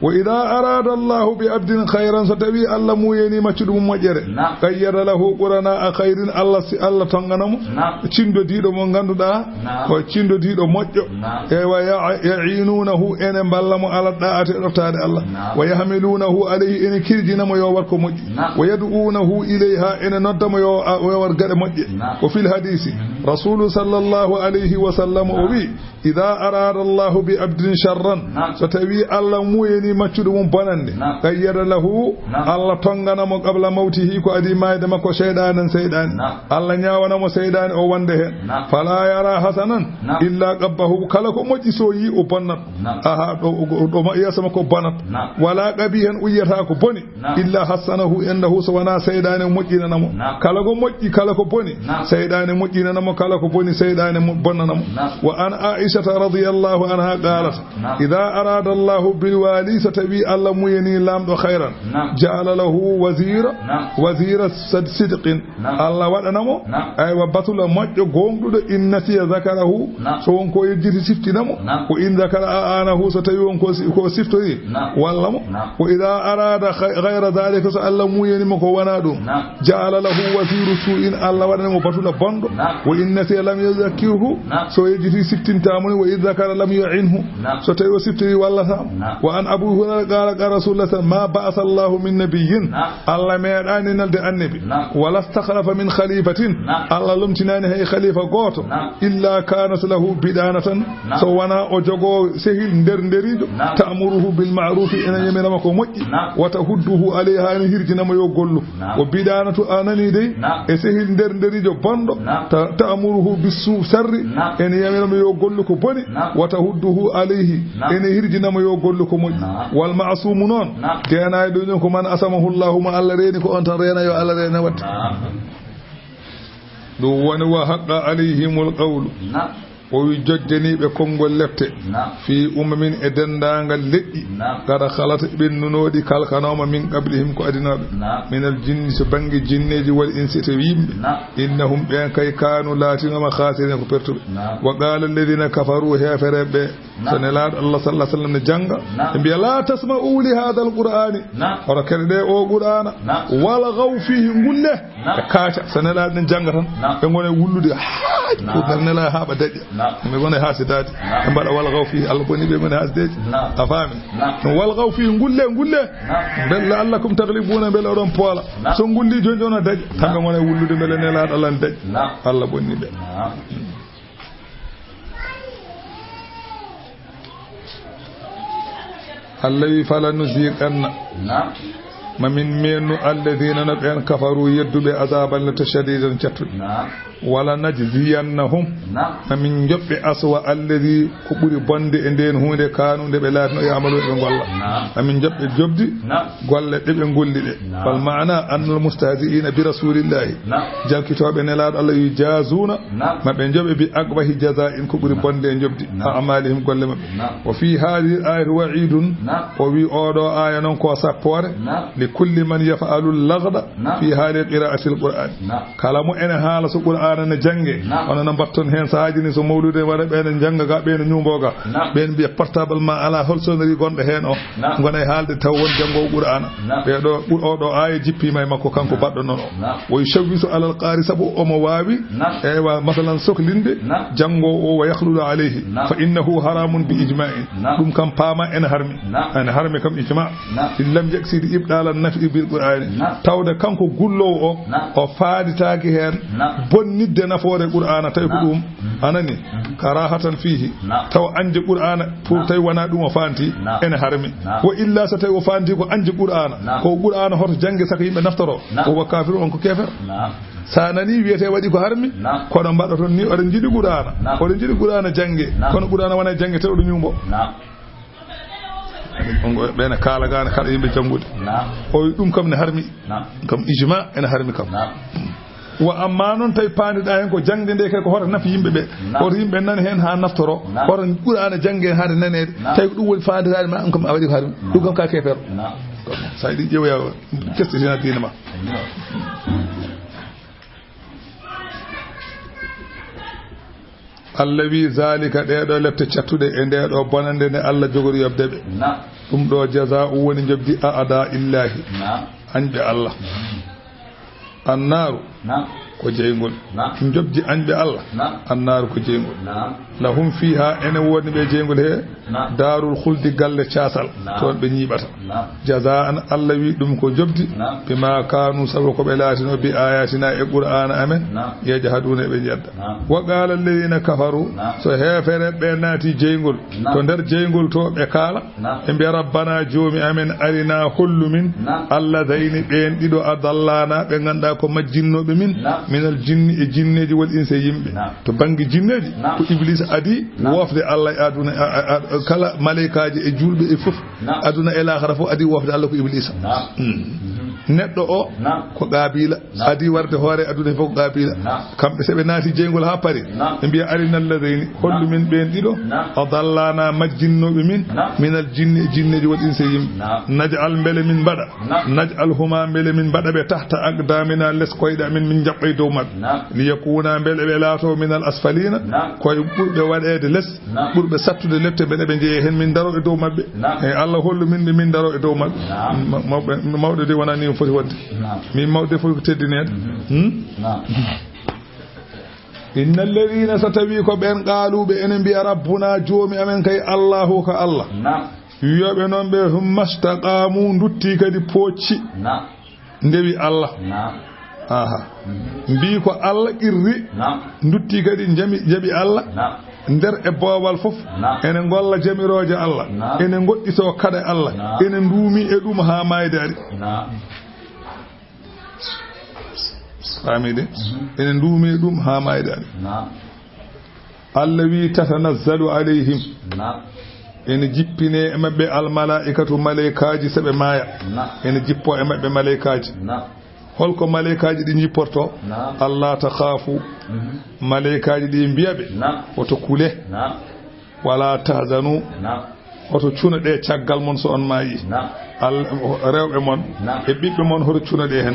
Wa idha arada Allahu bi abdin khayran, so tawi Allah muyani maccuɗo mum moƴƴere, Naam. qayyada lahu qurana khayrin, Allah si Allah tongana mo Naam. cindodiiɗo mo ngannduɗaa Naam. ko cindodiiɗo moƴƴo. Naam. Eywa, ya-, ya'inunahu, ene mballa mo ala da'ati e ɗoftaade Allah. Naam. Wa yahmilunahu alayhi, ene kirjina mo yo waɗ ko moƴƴi. Naam. Wa yad'unahu ilayha, ene nodda mo yo, a-, yo waɗ gaɗe moƴƴe. Naam. Wa fil hadisi, Mhm. Rasulu sallallahu alayhi wa sallam o Naam. wi, Idha arada Allahu bi abdin sharran, Naam. so tawi Allah muyani maccuɗo mum bonande, Naam. qayyada lahu, Naam. Allah tongana mo qabla mawtihi, ko adi maayde makko, shaytanan, seyɗane. Naam. Allah ñaawana mo seyɗane o wonde heen. Naam. Fala yara hasanan Naam. illa qabbahu, kala ko moƴƴi so yi o bonnat. Naam. Aha, ɗo, ɗo, ɗo ma-, yeeso makko bonat. Naam. Wala qabihan, o yiyata ko boni. Naam. Illa hassanahu indahu, so wona seyɗane moƴƴinana mo. Naam. Kala ko moƴƴi, kala ko boni, Naam. seyɗane moƴƴinana mo, kala ko boni, seyɗane mo-, bonnana mo. Naam. Wa an Aishata radiyallahu anha qalat, Naam. idha arada Allahu bil wali, so tawi Allah muyani lamɗo khayran, Naam. ja'ala lahu wazira, Naam. wazira sad-, sidqin. Naam. Allah waɗana mo, Naam. aywa, batula moƴƴo, gooŋɗuɗo, in nasiya zakarahu, Naam. so won ko yejjiti siftina mo, Naam. wa in zakara a'anahu, so tawi won ko si-, ko siftori, Naam. walla mo, Naam. wa idha arada khay-, ghayra dhalika, so Allah muyani mo ko wona ɗum, Naam. ja'ala lahu waziru su'in, Allah waɗana mo batula bonɗo, Naam. wa in nasiya lam yuzakkirhu, Naam. so yejjiti siftinta mo ni, wa in zakara lam yu'inhu, Naam. so tawi o siftori wallata mo. Naam. Wa an Abu Hurayra qala, qala Rasulullah sallallahu alaihi wasallam, ma ba'atha Allahu min nabiyyin, Naam. Allah meeɗaani nelde annabi. Naam. Wala stakhlafa min khalifatin. Naam. Allah lomtinaani hay khalifa gooto. Naam. Illa kanat lahu bidanatan. Naam. So wona o jogo sehil nder nderijo. Naam. Ta'muruhu bil ma'rufi, ene yamira mo ko moƴƴi. Naam. Wa tahudduhu alayha, ene hirjina mo yo gollu. Naam. O bidanatu a nani dey. Naam. E sehil nder nderijo bonɗo. Naam. Ta-, ta'muruhu bis su-, sarri. Naam. Ene yamira mo yo gollu ko boni. Naam. Wa tahudduhu alayhi. Naam. Ene hirjina mo yo gollu ko moƴƴi. Naam. Wal ma'sumu noon. Naam. Deenaaɗo ɗum ko man asamahu Allahu, mo Allah reeni ko on tan reena, yo Allah reena waɗde. Naam. Ɗum woni wa haqqa alayhimul qawlu. Naam. O wi joddaniiɓe konngol lepte. Naam. Fi umamin e denndaangal leƴƴi. Naam. Qad khalat ɓennunooɗi kalkanooma min qablihim ko adinooɓe. Naam. Minal jinni so bannge jinneeji wal insi e yimɓe. Naam. Innahum ɓeen kay kaanu laatinooma khasirina ko pertuɓe. Naam. Wa qala alladhina kafaru heefereɓe. Naam. So Nelaaɗo Allah sallallahu alaihi wasallam ne jannga, Naam. ɓe mbiya, "La tasma'u li hadha al-Qur'ani." Naam. Hoto keɗoɗe o Qur'aana. Naam. "Walghaw fihi," ngulle. Naam. Ɓe kaaca. So Nelaaɗo ne jannga tan, Naam. ɓe ngona e wullude. Haa, Naam. ko Nelaaɗo haa ɓe daƴa. Naam. Ɓe ngona e haasidaade. Naam. Ɓe mbaɗa walghaw fihi, Allah boni ɓe ngona e haasideeji. Naam. A faami? Naam. Walghaw fihi, ngulle, ngulle. Naam. Mbele la'allakum taghlibuna, mbele oɗon poola. Naam. So ngulli jooni jooni o daƴa. Tan ɓe ngona e wullude mbele Nelaaɗo Allah ne daƴa. Naam. Allah bonni ɓe. Naam. Allah wi, "Fala nuziqanna." Naam. Ma min meenu alladhina, no ɓeen, kafaru, yedduɓe, azaban, letta, shadidan, cattuɗo. Naam. "Wala najziyannahum." Naam. Ma min joɓɓe, aswa alladhi, ko ɓuri bonde e ndeen huunde, kaanu, nde ɓe laatino, ya'malu, ɓe ngolla. Naam. Ma min joɓɓe joɓdi Naam. golle ɗe ɓe ngolli ɗe. Naam. Fal ma'ana annal mustahzi'ina bi rasulillahi. Naam. Jalkitooɓe Nelaaɗo Allah yujazuna. Naam. Ma ɓe joɓe bi aqbahi jaza'in, ko ɓuri Naam. bonde e joɓdi. Naam. A'malihim, golle maɓɓe. Naam. Wa fi hadhihi al-ayati wa'idun. Naam. O wi oɗo aya noon ko sappoore. Naam. Li kulli man yaf'alu al-laghda Naam. fi hali qira'ati al-Qur'an. Naam. Kala mo ene haala so Qur'aana ne jannge. Naam. Hono no mbatton heen sahaaji ni so mawlude waɗa ɓe ne jannga ga ɓe ne ñuumbo ga. Naam. Ɓeen mbiya portable ma ala hol sonnerie gonɗo heen o. Naam. Ngona e haalde taw won janngoowo Qur'aana. Naam. Ɓe ɗo, ɓur-, oɗo aya jippiima e makko kanko Naam. baɗɗo noon o. Naam. Wo yushawwisu alal qari, sabu omo waawi, Naam. eywa, masalan, soklinde Naam. janngoowo o, wa yakhlulu alayhi, Naam. fa innahu haramun bi ijma'in. Naam. Ɗum kam paama ene harmi. Naam. Ene harmi kam ijma. Naam. In lam yaksidi ibdala nafi bil Qur'ani. Naam. Tawde kanko gulloowo o, Naam. o faaditaaki heen Naam. bonni nidde nafoore Qur'aana, tawi ko ɗum anani, karahatan fiihi, taw añde Qur'aana, pour tawi wonaa ɗum o faanti, ene harmi. Wa illa, so tawi o faanti ko añde Qur'aana, ko Qur'aana hoto jannge saka yimɓe naftoro, o wa kafir, on ko kefer. Sa nani wiyete waɗi ko harmi, kono mbaɗa toon ni oɗon njiɗi Qur'aana, oɗon njiɗi Qur'aana jannge, kono Qur'aana wona jannge taw ɗo ñuumbo. Ɓeene kaala gaana kala yimɓe janngude. O wi ɗum kam ne harmi. Kam ijma ene harmi kam. Wa amma noon tawi paandiɗa heen ko jangde nde kay ko hoto nafi yimɓe ɓe. Hoto yimɓe nani heen haa naftoro. Hoto Qur'aana jannge heen haa nde naneede. Tawi ko ɗum woni faandiraade ma, ɗum kam a waɗi ko harmi. Ɗum kam ka keefeero. Sa yiɗi ƴeewoya kestitina diine ma. Allah wi, zalika, ɗee ɗo lepte cattuɗe e ndee ɗo bonande nde Allah jogori yoɓde ɓe. Ɗum ɗo jazaa'u woni njoɓdi a ada illahi. Añɓe Allah. Annaaru ko jeyngol. Njoɓdi añɓe Allah. Annaaru ko jeyngol. Lahum fiha, ene woodni ɓe jeyngol he. Daarul khuldi, galle caasal. Toon ɓe ñiiɓata. Jazaan, Allah wi ɗum ko njoɓdi. Bima kanu, sabu ko ɓe laatino, bi ayatina, e Qur'aana amen. Yajhaduna, ɓe jedda. Wa qala alladhina kafaru, so heefere ɓe naati jeyngol, to nder jeyngol to ɓe kaala, ɓe mbiya, rabbana, joomi amen, arina, hollu min, alladhayni, ɓeen ɗiɗo, adallana, ɓe ngannduɗaa ko majjinnooɓe min, minal jinni, e jinneeji, wal insi, e yimɓe. To bannge jinneeji, ko Iblisa adi wofde Allah e aduna, a, a, a, kala maleykaaji e juulɓe e fof, aduna e laakhara fof adi wofde Allah ko Iblisa. Hmm. Neɗɗo o ko Qaabila, adi warde hoore aduna fof ko Qaabila. Kamɓe, so ɓe naati jeyngol haa pari, ɓe mbiya, arina alladhayni, hollu min ɓeen ɗiɗo, adallana, majjinnooɓe min, minal jinni, e jinneeji, wal insi, e yimɓe. Naj'al, mbele min mbaɗa, naj'al huma, mbele min mbaɗa ɓe, tahta aqdamina, les koyɗe amen, min njaɓɓa e dow maɓɓe. Liyakuna, mbele ɓe laato, minal asfalina, koye ɓurɓe waɗeede les, ɓurɓe sattude lepte, mbele ɓe njeeya heen, min ndaro e dow maɓɓe. E Allah hollu min ɓe, min ndaro e dow maɓɓe. Ma-, mawɓe, mawɗo de wonaa ni o foti wonde. Min mawɗo de foti ko teddineede. Hmm? Inna alladhina, so tawi ko ɓeen, qaalu, ɓe ene mbiya, rabbuna, joomi amen kay, Allahu, ko Allah. Wiyoɓe noon ɓe, thumma istaqamu, ndutti kadi poocci. Ndewi Allah. Aha. Mbii ko Allah qirri. Ndutti kadi njami, jaɓi Allah. Nder e boowal fof. Ene ngolla jamirooje Allah. Ene ngoɗɗitoo kaɗe Allah. Ene nduumi e ɗum haa maayde ari. Faami de? Ene nduumi e ɗum haa maayde ari. Allah wi, tatanazzalu alayhim. Ene jippine e maɓɓe almalaa'ikatu, maleykaaji, so ɓe maaya. Ene jippo e maɓɓe maleykaaji. Holko maleykaaji ɗi jipporto? Allah takhaafu. Maleykaaji ɗi mbiya ɓe, woto kule. Wala tahzanu. Hoto cuno ɗe caggal mon so on maayi. Al-, rewɓe mon e ɓiɓɓe mon, hoto cuno ɗe hen.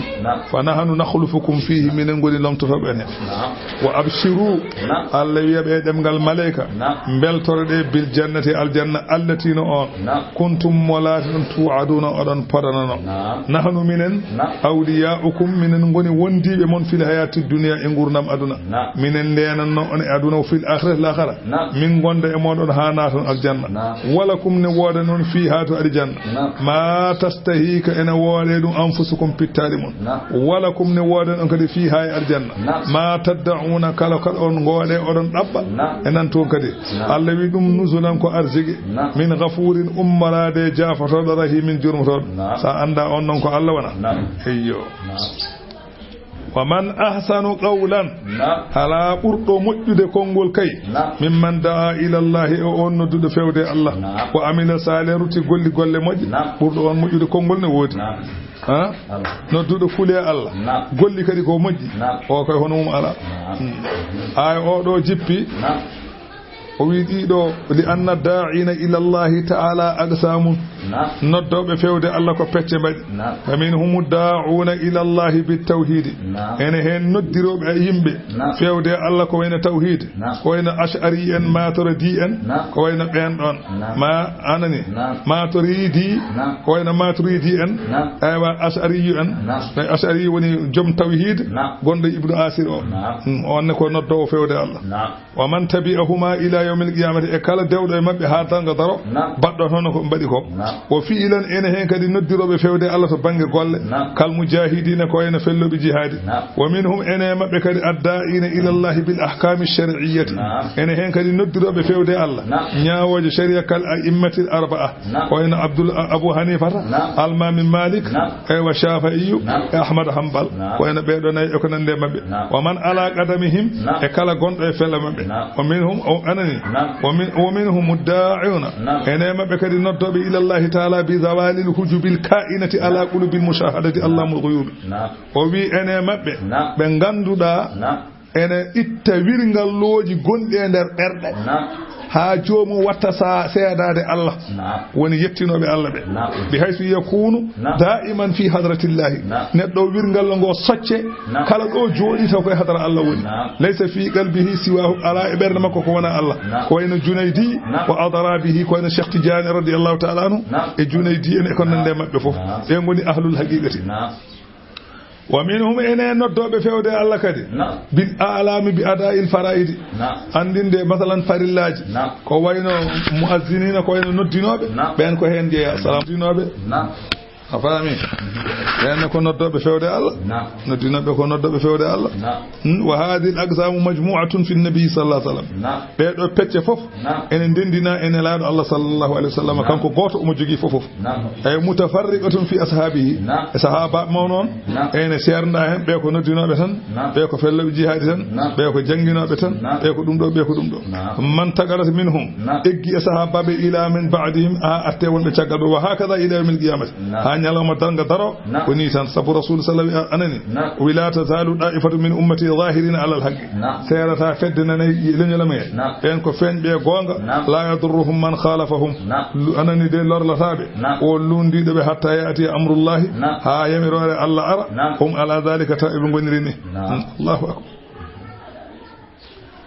Fa nahnu nakhlufukum fihi, minen ngoni lomtotooɓe on hen. Wa abshiru, Allah wiya ɓe e ɗemngal maleyka, mbeltoro ɗe, bil jannati, aljanna, allati, no on, kuntum, mo laati ɗon, tu'aduna, oɗon podanano. Nahnu, minen, awliya'ukum, minen ngoni wondiiɓe mon, fil hayati dunya, e ngurdam aduna. Minen ndeenanno on e aduna, o fil akhirati, laakhara. Min ngonda e mooɗon haa naaton aljanna. Walakum, ne wooda non, fiha, to aljanna. Ma tastahi, ka ene wooɗe ɗum, anfusukum, pittaali mon. Walakum, ne wooda non kadi, fiha, e aljanna. Ma tadda'una, kala ko on ngooɗe oɗon ɗaɓɓa. E nan toon kadi. Allah wi ɗum nuzulan, ko arsigi. Min ghafurin, ummoraade, jaafotooɗo, rahimin, jurmotooɗo. Sa annda on non ko Allah wona. Eyyo. Wa man ahsanu qawlan, alaa ɓurɗo moƴƴude konngol kay, mimman da'a ila Allahi, e on nodduɗo fewde Allah, wa amila salihan, rutti golli golle moƴƴe, ɓurɗo on moƴƴude konngol ne woodi. Ha? Nodduɗo fule Allah, golli kadi ko moƴƴi, o kay hono mum alaa. Hmm. Ay o ɗo jippi. O wi ɗiɗo, li anna da'ina ila Allahi ta'ala aqsamun. Noddooɓe fewde Allah ko pecce mbaɗi. Fa minhumu da'una ila Allahi bit tawhidi. Ene heen noddirooɓe e yimɓe fewde Allah ko wayno tawhid, ko wayno Ash'ari en, Maturidi en, ko wayno ɓeen ɗoon. Ma anani? Maturidi, ko wayno Maturidi en, aywa, Ash'ari en. Ash'ari woni joom tawhid, gonɗo Ibnu Asir o. Mm, on ne ko noddoowo fewde Allah. Wa man tabi'ahuma ila yawmil qiyamati, e kala dewɗo e maɓɓe haa darnga daro, baɗɗo hono ko ɓe mbaɗi ko. O fi'ilan ene heen kadi noddirooɓe fewde Allah to bannge golle. Naam. Kal mujaahidiina ko wayno fellooɓe jihaadi. Naam. Wa minhum ene maɓɓe kadi addaa'ina ila Allahi bil ahkaami shar'iyyati. Naam. Ene heen kadi noddirooɓe fewde Allah. Naam. Ñaawooje shari'a kal a'immatil arba'a. Naam. Ko wayno Abdul, Abu Hanifata, Naam. Almaami Malik, Naam. Eywa Shafi'iyu, Naam. E Ahmad Hanbal. Naam. Ko wayno ɓee ɗoo nayi e ko nandi e maɓɓe. Naam. Wa man ala qadamihim Naam. E kala gonɗo e fella maɓɓe. Naam. Wa minhum, o anani. Naam. Wa min, wa minhum muddaa'una. Naam. Ene maɓɓe kadi noddooɓe ila Allahi taala bi zawalil hujubil ka'inati ala qulubil mushahadati allamul ghuyubi. Naam. O wi ene maɓɓe Naam. Ɓe ngannduɗaa Naam. Ene itta wirngallooji gonɗi e nder ɓerɗe. Naam. Haa joomum watta sa seedaade Allah. Naam. Woni yettinooɓe Allah ɓe. Naam. Bi haysu yakunu Naam. Daiman fi hadratillahi. Naam. Neɗɗo o wirngallo ngo socce Naam. Kala ɗo jooɗi taw koye hadara Allah woni. Naam. Laysa fi qalbihi siwahu, ala e ɓernde makko ko wona Allah. Naam. Ko wayno Junaydi Naam. Wa adara bihi, ko wayno Cheikh Tidiane radiyallahu taala anhu Naam. E Junaydi en e ko nande maɓɓe fof. Naam. Ɓe ngoni ahlul haqiqati. Naam. Wa minhum, ene noddooɓe fewde Allah kadi. Naam. Bil a'lami bi ada'il fara'idi. Naam. Anndinde, masalan, farillaaji. Naam. Ko wayno mu'azzinina, ko wayno noddinooɓe. Naam. Ɓeen ko heen jeyaa. Salam. Noddinooɓe. Naam. A faami? Ɓeen ko noddooɓe fewde Allah. Naam. Noddinooɓe ko noddooɓe fewde Allah. Naam. Hmm, wa hadhihi al aqsamu majmu'atun fi nabi sallallahu alaihi wasallam. Naam. Ɓee ɗoo pecce fof Naam. Ene ndenndina e Nelaaɗo Allah sallallahu alaihi wasallam. Naam. Kanko gooto omo jogii fof fof. Naam. Eyi, mutafarriqatun fi ashabihi. Naam. E sahaabaaɓe mum noon, Naam. Ene seernda heen, ɓee ko noddinooɓe tan, Naam. Ɓee ko fellooɓe jihaadi tan, Naam. Ɓee ko jannginooɓe tan, Naam. Ɓee ko ɗum ɗo, ɓee ko ɗum ɗo. Naam. Man taqadat minhum, Naam. Eggi e sahaabaaɓe ila min ba'dihim, haa artee wonɓe caggal ɓe, wa hakaza ila yawmil qiyamati. Naam. Haa ñalawma darnga daro, Naam. Ko nii tan, sabu Rasul sallallahu alaihi wasallam anani, Naam. Wi la tazalu da'ifatu min ummati zahirina ala al-haqq. Naam. Seerata fedde nanay leñol am he. Naam. Ɓeen ko feeñɓe goonga. Naam. La yadurruhum man khalafahum. Naam. Lu-, anani de lorlataaɓe. Naam. O luundiiɗo ɓe hatta ya'ti amrullahi. Naam. Haa yamiroore Allah ara. Naam. Hum ala dhalika taw eɓe ngoniri ni. Naam. Allahu akbar.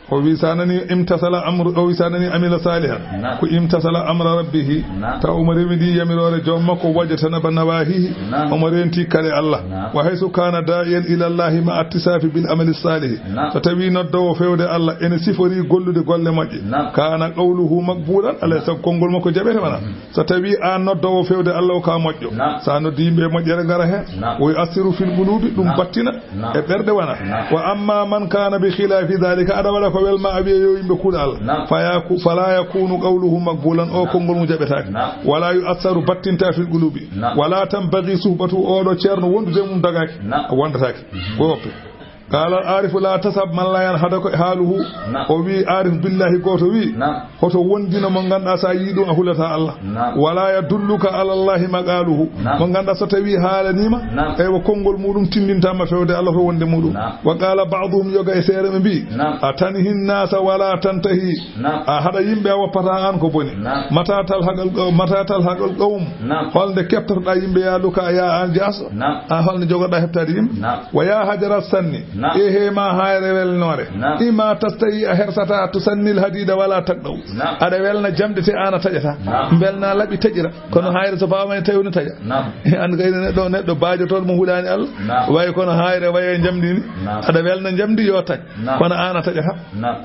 O wi sa nani imtasala amru, o wi sa nani amila salihan. Naam. Ko imtasala amra rabbihi. Naam. Taw omo rewidi yamiroore joom makko, wajtanaba nawahihi. Naam. Omo renti kale Allah. Naam. Wa haythu kana da'iyan ila Allahi ma attisafi bil amali salih. Naam. So tawi noddowo fewde Allah ene sifori gollude golle moƴƴe. Naam. Kana qawluhu maqbulan, alay sago konngol makko jaɓete wona. Mhm. So tawi an noddowo fewde Allah o ka moƴƴo. Naam. Sa noddi yimɓe moƴƴere ngara hen. Naam. Wa yu'assiru fil qulubi, ɗum Naam. Battina. Naam. E ɓerɗe wona. Naam. Wa amma man kana bi khilafi dhalika, aɗa waɗa ko welma a wiya yo yimɓe kuuɗa Allah. Naam. Fa yaku-, fala yakunu qawluhu maqbulan, o Naam. Konngol mum jaɓetaake. Naam. Wala yu'assaru, battinta fil qulubi. Naam. Wala tanbaghi suhbatu, oɗo ceerno wondude mum dagaki. Naam. Wondataake. Mhm. Ko woppe. Qala al arifu la tasab man la yanhadaka haluhu. Naam. O wi arif billahi goto wi. Naam. Hoto wondino mo ngannduɗaa sa yii ɗum a hulata Allah. Naam. Wala yadulluka ala Allahi maqaluhu. Naam. Mo ngannduɗaa so tawi haalaniima, Naam. Eywa konngol muɗum tindintaama fewde Allah to wonde muɗum. Naam. Wa qala ba'duhum, yoga e seere ɓe mbi, Naam. Atanhi nnasa wala tantahi. Naam. A haɗa yimɓe a woppata an ko boni. Naam. Mata talhaqal qaw-, mata talhaqal qawm. Naam. Holnde keftotoɗa yimɓe ya luka ya an jaas. Naam. A holnde jogoɗa heɓtaade yimɓe. Naam. Wa ya hajara sanni. Naam. Ehe ma hayre welnore. Naam. Ima tastahi a hersata tusannil hadida wala taqdaw. Naam. Aɗa welna jamɗe te an a taƴata. Naam. Belna laɓi taƴira. Kono Naam. Hayre so bawama e tawi no taƴa. Naam. An kay neɗɗo, neɗɗo baajotoɗo mo huɗani Allah. Naam. Way kono hayre waye jamɗi ni. Naam. Aɗa welna jamɗi yo taƴ. Naam. Kono an a taƴata. Naam.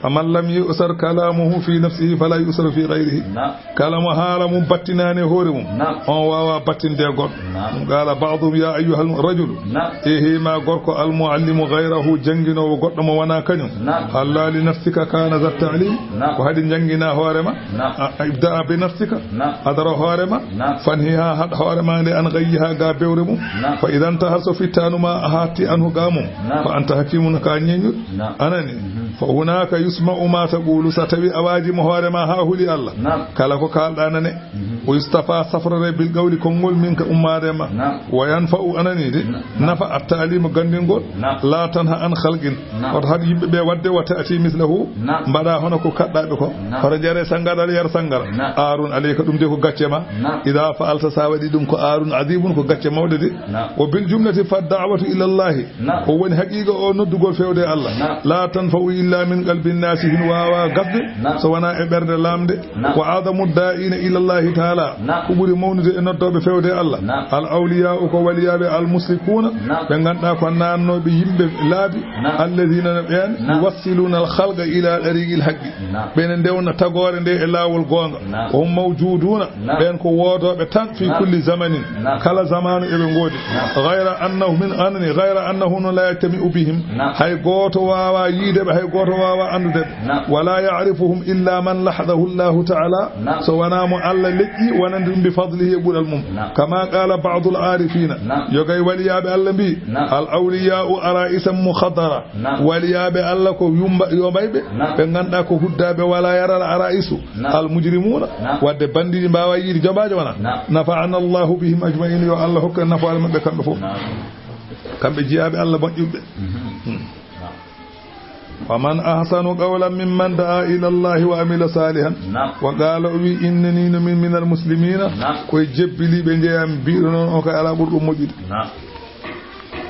Faman lam yu'sar kalamuhu fi nafsihi fala yu'saru fi ghayrihi. Naam. Kala mo haala mum battinaani e hoore mum, Naam. On waawaa battinde e goɗɗo. Naam. Ɗum qaala ba'duhum, ya ayyuhal rajulu. Naam. Ehi ma gorko, al muallimu ghayrahu, jannginoowo goɗɗo mo wonaa kañum. Naam. Halla li nafsika kana za ta'lim. Naam. Ko haɗi njannginaa hoore ma? Naam. A, a ibda'a bi nafsika. Naam. A daro hoore ma. Naam. Fanhiha, haɗ hoore ma nde an ghayyiha ga bewre mum. Naam. Fa idan tahar so fittaanu ma a hatti anhu ga mum. Naam. Fa anta hakimun ka ñeñu. Naam. Anani. Mhm. Fa hunaka yusma'u ma taqulu, so tawi a waajimo hoore ma ha huli Allah. Naam. Kala ko kalɗa nane. Mhm. Wa yustafa, safrore bil qawli, konngol min ka ummaade ma. Naam. Wa yanfa'u, anani de. Naam. Nafa at ta'limu, gandingol. Naam. La tanha an khalqin. Naam. Hoto haɗ yimɓe ɓe wadde wa ta'ti mislahu. Naam. Mbaɗa hono ko kaɗɗaɓe ko. Naam. Hoto jare sangara, aɗa yara sangara. Naam. Arun alayka, ɗum de ko gacce ma. Naam. Ida fa'alta, sa waɗi ɗum ko arun adibun, ko gacce mawɗe de. Naam. Wa bil jumlati fa da'watu ila Allahi. Naam. Ko woni haqiqa o noddugol fewde Allah. Naam. La tanfa'u illa min qalbin nasihin, wawa gasde Naam. So wona e ɓernde lamde. Naam. Wa adamu da'ina ila Allahi ta'ala Naam. Ko ɓuri mawnude e noddooɓe fewde e Allah. Naam. Al awliyaa ko waliyaaɓe, al mushrikuuna, naam, ɓe ngannduɗaa ko naatnooɓe yimɓe laabi, naam, alladina no ɓeen, naam, yuwassiluuna al khalqa ila tariqil haqqi. Naam. Ɓe ne ndewna tagoore nde e laawol goonga. Naam. Wa hum mawjuduuna, naam, ɓeen ko woodooɓe tan fi, naam, kulli zamanin, naam, kala zamaanu eɓe ngoodi. Naam. Ghayra annahu, min anani, ghayra annahu no la yajtami'u bihim. Naam. Hay gooto waawaa yiide ɓe, hay gooto waawaa anndude ɓe. Naam. Wala ya'rifuhum illa man lahadahu Allahu ta'ala. Naam. So wonaa mo Allah leƴƴi wonande ɗum bi fadlihi e ɓural mum. Naam. Kama qala ba'dul arifina. Naam. Yogay waliyaaɓe Allah mbi, naam, al awliyaa ara'isan mukhadara. Naam. Waliyaaɓe Allah ko yumba-, yomayɓe, naam, ɓe ngannduɗaa ko huddaaɓe, wala yaral ara'isu, naam, al mujrimuna. Naam. Wadde bandiiji mbaawa yiide jobaajo wona. Naam. Nafa'ana Allahu bihim ajma'in, yo Allah hokku en nafaare maɓɓe kamɓe fof. Naam. Kamɓe jiyaaɓe Allah moƴƴuɓe. Mhm. Hmm. Naam. Wa man ahsanu qawlan mimman da'a ila Allahi wa amila salihan. Naam. Wa qala, o wi, innani no min minal muslimina. Naam. Koye jebbiliiɓe njeeyami, mbiɗo noon on kay alaa ɓurɗo moƴƴude. Naam.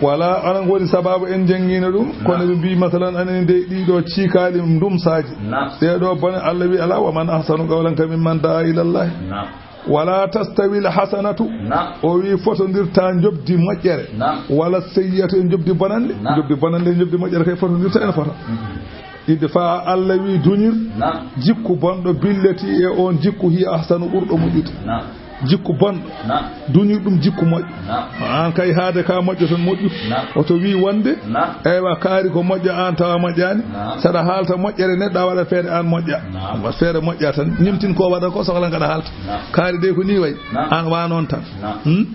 Wala, onon ko woni sababu en janngiino ɗum, naam, kono ɓe mbi, masalan, anani de ɗiɗo ciikaali ndumsaaji. Naam. Ɗeɗo bone, Allah wi alaa, wa man ahsanu qawlan ka mimman da'a ila Allahi. Naam. Wala tastawil hasanatu. Naam. O wi fotondirta njoɓdi moƴƴere. Naam. Wala sayyi'atu e njoɓdi bonannde. Naam. Njoɓdi bonannde e njoɓdi moƴƴere kay fotondirta ene fota. Mhm. Idfa, Allah wi duñir, naam, jikku bonɗo billati e on jikku hiya ahsanu ɓurɗo moƴƴude. Naam. Jikku bonɗo. Naam. Duñir ɗum jikku moƴƴo. Naam. An kay haade ka moƴƴo tan moƴƴu. Naam. Oto wi wonde, naam, eywa kaari ko moƴƴo an tawa moƴƴani. Naam. Saɗa haalta moƴƴere neɗɗo a waɗa feere an moƴƴa. Naam. Waɗ feere moƴƴa tan. Ñimtin ko waɗa ko sohla ngaɗa haalta. Naam. Kaari de ko ni way. Naam. An wa noon tan. Naam. Hmm?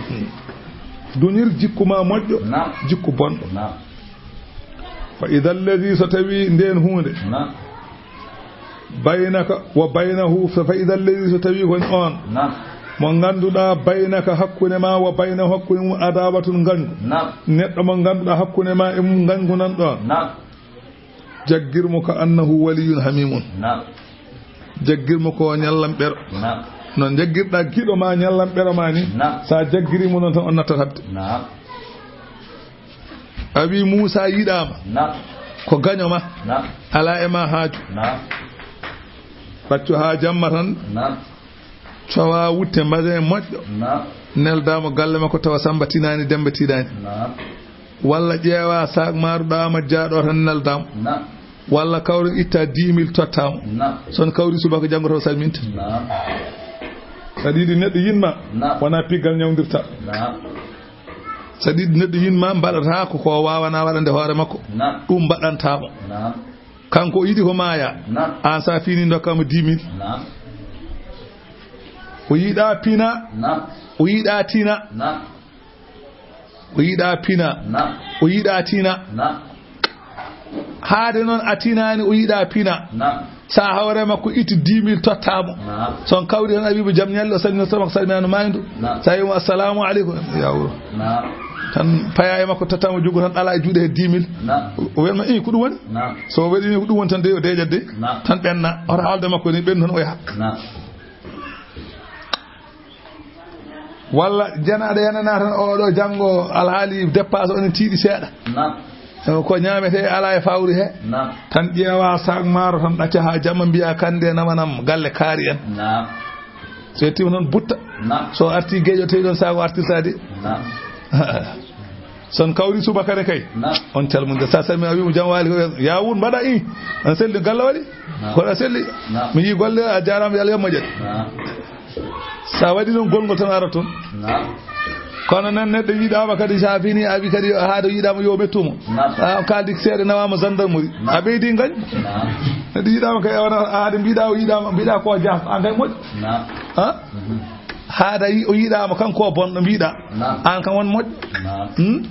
Hmm. Duñir jikku ma moƴƴo, naam, jikku bonɗo. Naam. Fa idha alladhi, so tawi nden huunde. Naam. Baynaka wa baynahu, fa idha alladhi, so tawi ko on. Naam. Mo ngannduɗaa baynaka hakkunde ma wa baynahu hakkunde mum adawatun ngañgu. Naam. Neɗɗo mo ngannduɗaa hakkunde ma e mum ngañgu nan ɗon. Naam. Jaggir mo ka annahu waliyun hamimun. Naam. Jaggir mo ko ñallam ɓero. Naam. No jaggirɗa giɗo ma ñallam ɓero ma ni. Naam. Sa jaggiri mo noon tan on nattat habde. Naam. A wi Muusa yiɗaama. Naam. Ko gaño ma. Naam. Alaa e ma haaju. Naam. Ɗaccu haa jamma tan. Naam. Cowa wutte mbasin moƴƴo. Naam. Neldaama galle makko tawa Samba tinaani, Demba tinaani. Naam. Walla ƴeewa saak maaru ɗaama jaaɗo tan neldaama. Naam. Walla kawri itta dix mille tottaama. Naam. Son kawri subaka janngo taw salminta. Naam. Saɗa yiɗi neɗɗo yinma. Naam. Wona piggal ñawndirta. Naam. Saɗa yiɗi neɗɗo yinma mbaɗata ko ko wawana waɗande hoore makko. Naam. Ɗum mbaɗantama. Naam. Kanko o yiɗi ko maaya. Naam. An sa fini dokkama dix mille. Naam. O yiɗa pina. Naam. O yiɗa tina. Naam. O yiɗa pina. Naam. O yiɗa tina. Naam. Haade noon a tinaani, o yiɗa pina. Naam. Sa hawre makko itti dix mille tottamo. Naam. Son kawri tan a wi mo jam ñalle, o salmina sama ko salminano maydu. Naam. Sa wi mo assalamu aleykum. Ya wuro. Naam. Tan paya e makko tottamo jugo tan ɗala e juuɗe he dix mille. Naam. O wiyatma, "Ih, ko ɗum woni?" Naam. So o waɗi ni ko ɗum woni tan de o deƴat de. Naam. Tan ɓenna. Hoto haalde makko ni ɓennu tan o yaha. Naam. Walla janaaɗo yanana tan oɗo janngo alhaali dépasse on tiiɗi seeɗa. Naam. Ko ñaamete ala e fawri he. Naam. Tan ƴeewa saak maaro tan ɗacca haa jamma mbiya kande namanam galle kaari en. Naam. So yettima noon butta. Naam. So arti geeƴo tawi ɗon saako artirta de. Naam. Son kawri subaka ne kay. Naam. On calmunde sa salmi a wi mo jam waali ko ya wun mbaɗa i. An selli galle waɗi. Naam. Kono a selli. Naam. Mi yi golle a jaaraama yo Allah yammo ƴet. Naam. Sa waɗi noon gongol tan ara toon. Naam. Kono nan neɗɗo yiɗama kadi sa fini a wi kadi haade yiɗama yo mettumo. Naam. A kaldi seeɗa nawama gendarmerie. Naam. A ɓeydi gañ. Naam. Neɗɗo yiɗama kay wona haade mbiɗa o yiɗama mbiɗa ko jaas an kay moƴƴo. Naam. Ha? Mhm. Haada yi-, o yiɗama kanko o bonɗo mbiɗa. Naam. An kam won moƴƴo. Naam. Hmm?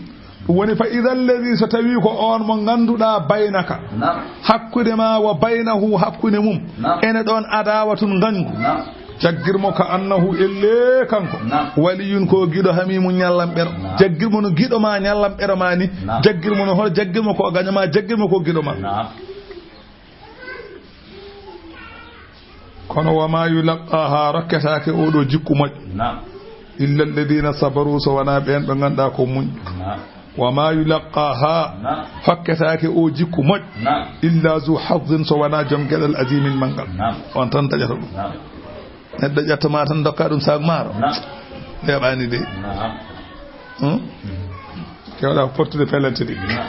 Ɗum woni fa idha alladhi, so tawi ko on mo ngannduɗaa baynaka, naam, hakkunde ma wa baynahu, hakkunde mum, naam, ene ɗon adawatun ngañgu. Naam. Jaggir mo ka annahu elle kanko. Naam. Waliyun ko giɗo hamimu ñallam ɓero. Naam. Jaggir mo no giɗo ma ñallam ɓero ma ni. Naam. Jaggir mo no hoto jaggir mo ko gaño ma, jaggir mo ko giɗo ma. Naam. Kono wa ma yulaqqaha, rokketaake oɗo jikku moƴƴo. Naam. Illa alladhina sabaru, so wona ɓen ɓe ngannduɗaa ko muñ. Naam. Wa ma yulaqqaha, naam, hokketaake o jikku moƴƴo. Naam. Illa zu hazzin, so wona joom geɗal azimin manngal. Naam. On tan dañata ɗum. Naam. Neɗɗo ƴetta ma tan, dokka ɗum sac maaro. Naam. Weeɓaani de. Naam. Hmm? Kewɗa ko portude pelante ɗi. Naam.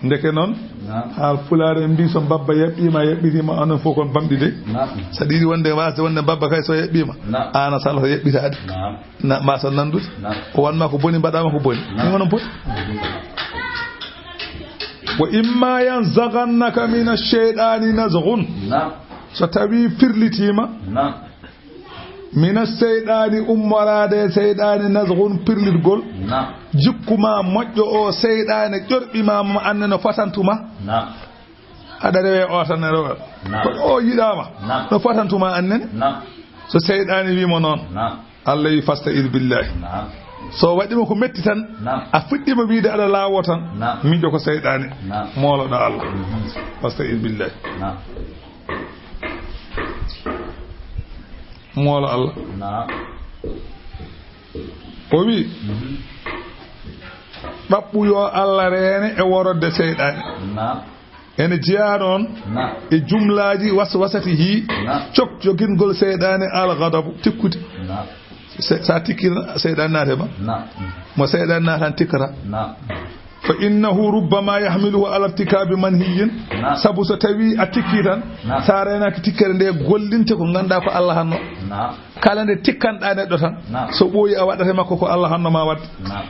Ndeke noon, naam, haal Pulaar en mbii, so mbabba yaɓɓiima, yaɓɓitiima, onon fof kon bamɗi de. Naam. So ɗiɗi wonde waasde wonde mbabba kay so yaɓɓiima, naam, aan a salata yaɓɓitaade. Naam. Na mbasa nanndude. Naam. O wanma ko boni, mbaɗaama ko boni. Naam. Ɗum onon poti. Wa imma yanzaghannaka mina shaytani nazghun. Naam. So tawi firlitiima, naam, mina seyɗaani, ummoraade e seyɗaani, nazghun, pirlitgol. Naam. Jikku ma moƴƴo o, seyɗaane ƴorɓi ma, mo annde no fatantuma. Naam. Aɗa rewe o tan, rewe. Naam. Ko o yiɗaama. Naam. No fatantuma annene. Naam. So seyɗaani wiimo noon. Naam. Allah wi, "Fasta'id billahi." Naam. So waɗima ko metti tan, naam, a fuɗɗima wiide aɗa laawo tan, naam, miijo ko seyɗaane. Naam. Mooloɗa Allah. Mhm. Fasta'id billahi. Naam. Moolo Allah. Naam. O wi, mhm, ɗaɓɓu yo Allah reene e worodde seyɗaane. Naam. Ene jeyaa ɗoon, naam, e jumlaaji waswasati hii, naam, cok jogingol seyɗaane al ghadabu, tikkude. Naam. Se-, sa tikkii tan, seyɗaane naate ma. Naam. Mo seyɗaane naatan tikkata. Naam. Fa innahu rubbama yahmiluhu ala irtikabi manhiyin. Naam. Sabu so tawi a tikkii tan, naam, sa reenaaki tikkere nde gollinte ko ngannduɗaa ko Allah hanno. Naam. Kala nde tikkanɗaa neɗɗo tan, naam, so ɓooyi a waɗat e makko ko Allah hanno ma waɗde. Naam.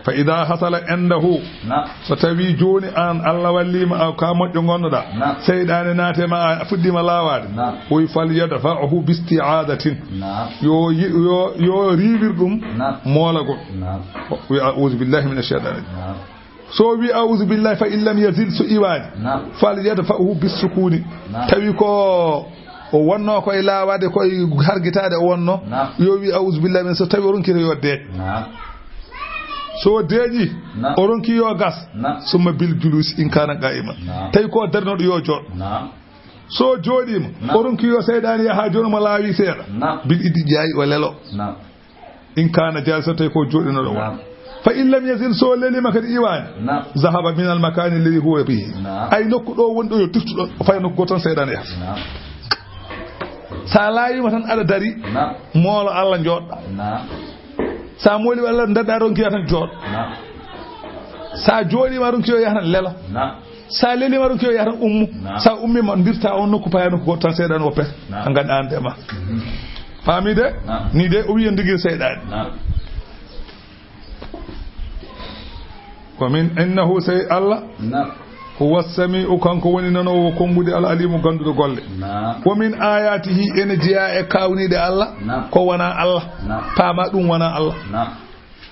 Fa ida hasala indahu. Naam. So tawi jooni aan Allah walliima a ka moƴƴo ngonnoɗaa. Naam. Seyɗaane naate ma a fuɗɗiima laawaade. Naam. O wi, "Fal yadfa'hu bi isti'adatin." Naam. Yo yi-, yo, yo riiwir ɗum, naam, moolagol. Naam. O wi, "A'udhu billahi minash shaytani." Naam. So wi, "A'udhu billahi," fa in lam yazil, so iwaani. Naam. "Fal yadfa'hu bis sukuni." Naam. Tawi ko o wonno ko e laawaade, ko e hargitaade o wonno. Naam. Yo wi, "A'udhu billahi min," so tawi o ronki yo deeƴ. Naam. So deeƴi, naam, o ronki yo gas. Naam. Summa bil julusi in kana qa'iman. Naam. Tawi ko darnoɗo yo jooɗ. Naam. So jooɗiima, naam, o ronki yo seyɗaani yaha jooni mo laawi seeɗa. Naam. Bil idi ƴaayi o lelo. Naam. In kana jalisan, tawi ko jooɗinoɗo o. Naam. Fa in lam yazil, so leliima kadi iwaani. Naam. Zahaba min al makani alladhi huwa bihi. Naam. Ay nokku ɗo woni ɗo yo tiftu ɗo, o faya nokku gooto tan seyɗaane yaha. Naam. Sa laawiima tan aɗa dari, naam, moolo Allah jooɗɗa. Naam. Sa mooli Allah daɗɗa ronki yaha tan jooɗo. Naam. Sa jooɗiima ronki yo yaha tan lelo. Naam. Sa leliima ɗum, ko yo yahata ummu. Naam. Sa ummiima, ndirta on nokku, paya nokku gooto tan, seyɗaane woppete. Naam. A nganndaa an de ma. Mhm. Faami de? Naam. Ni de o wi'i en ndigil seyɗaane. Naam. Wa min innahu, sey Allah. Naam. Huwa sami'u, kanko woni nanoowo konnguɗi, al alimu, gannduɗo golle. Naam. Wa min ayatihi, ene jeyaa e kaawniiɗe Allah. Naam. Ko wonaa Allah. Naam. Paama ɗum wonaa Allah. Naam.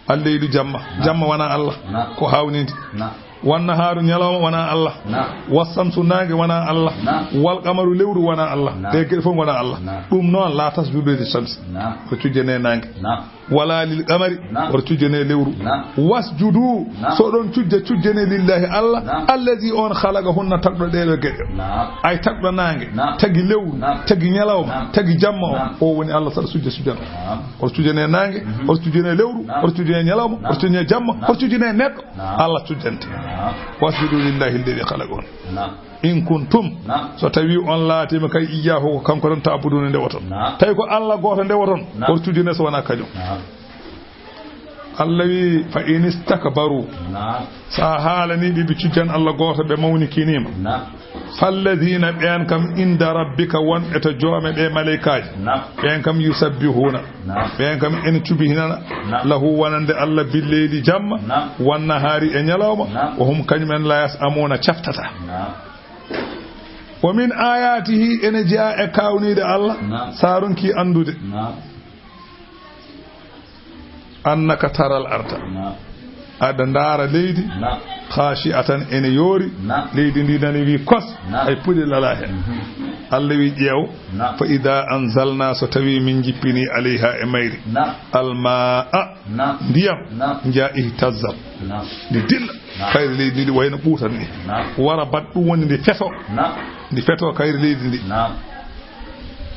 Alleylu jamma. Naam. Jamma wonaa Allah. Naam. Ko haawnindi. Naam. Wannahaaru ñalawma wonaa Allah. Naam. Wassamsu naange wonaa Allah. Naam. Wal qamaru lewru wonaa Allah. Naam. Ɗe geɗe fof wonaa Allah. Naam. Ɗum noon, la tasjudu li shamsi. Naam. Ko cujjane naange. Naam. Wala lil qamari. Naam. Wor cujjane lewru. Naam. Wasjudu. Naam. So ɗon cujja, cujjane lillahi Allah. Naam. Allazi on khalaqahunna, tagɗo ɗeɗo geɗe. Naam. Ay tagɗo naange. Naam. Tagi lewru. Naam. Tagi ñalawma. Naam. Tagi jamma o. Naam. O woni Allah saɗa sujja sujjana. Naam. Oto cujjane naange, mhm, oto cujjane lewru, naam, oto cujjane ñalawma, naam, oto cujjane jamma, naam, oto cujjane neɗɗo. Naam. Allah cujjante. Naam. Wasjudu lillahi alladhi khalaqahun. Naam. In kuntum. Naam. So tawi on laatiima kay iyyahu ko kanko tan ta'buduna ndewoton. Naam. Tawi ko Allah gooto ndewoton. Naam. Oto cujjane so wonaa kañum. Naam. Allah wi, "Fa in istakbaru." Naam. Sa haalani ɓe, ɓe cujjan Allah gooto, ɓe mawnikiniima. Naam. "Falladhina," ɓeen kam, "inda rabbika," wonɓe to joome ɓe malaykaaji. Naam. Ɓeen kam, "yusabbihuna." Naam. Ɓeen kam ene cubihinana. Naam. "Lahu," wonande Allah, "billeyli," jamma. Naam. "Wannahaari," e ñalawma. Naam. "Wa hum," kañum en, "la yas'amuna," caftata. Naam. "Wa min ayatihi," ene jeyaa e kaawniiɗe Allah. Naam. Sa ronki anndude. Naam. "Annaka taral arda." Naam. Aɗa ndaara leydi. Naam. "Khashi'atan," ene yoori. Naam. Leydi ndi nani wi kos. Naam. Hay puɗe alaa heen. Mhm. Allah wi, "Ƴeew." Naam. "Fa idha anzalna," so tawi min jippini, "alayha," e mayri. Naam. "Alma'a," naam, ndiyam. Naam. "Jaa ihtazzat." Naam. Ndi dilla. Naam. Kayri leydi ndi wayno ɓuutan ni. Naam. "Warabat," ɗum woni ndi feto. Naam. Ndi feto kayri leydi ndi. Naam.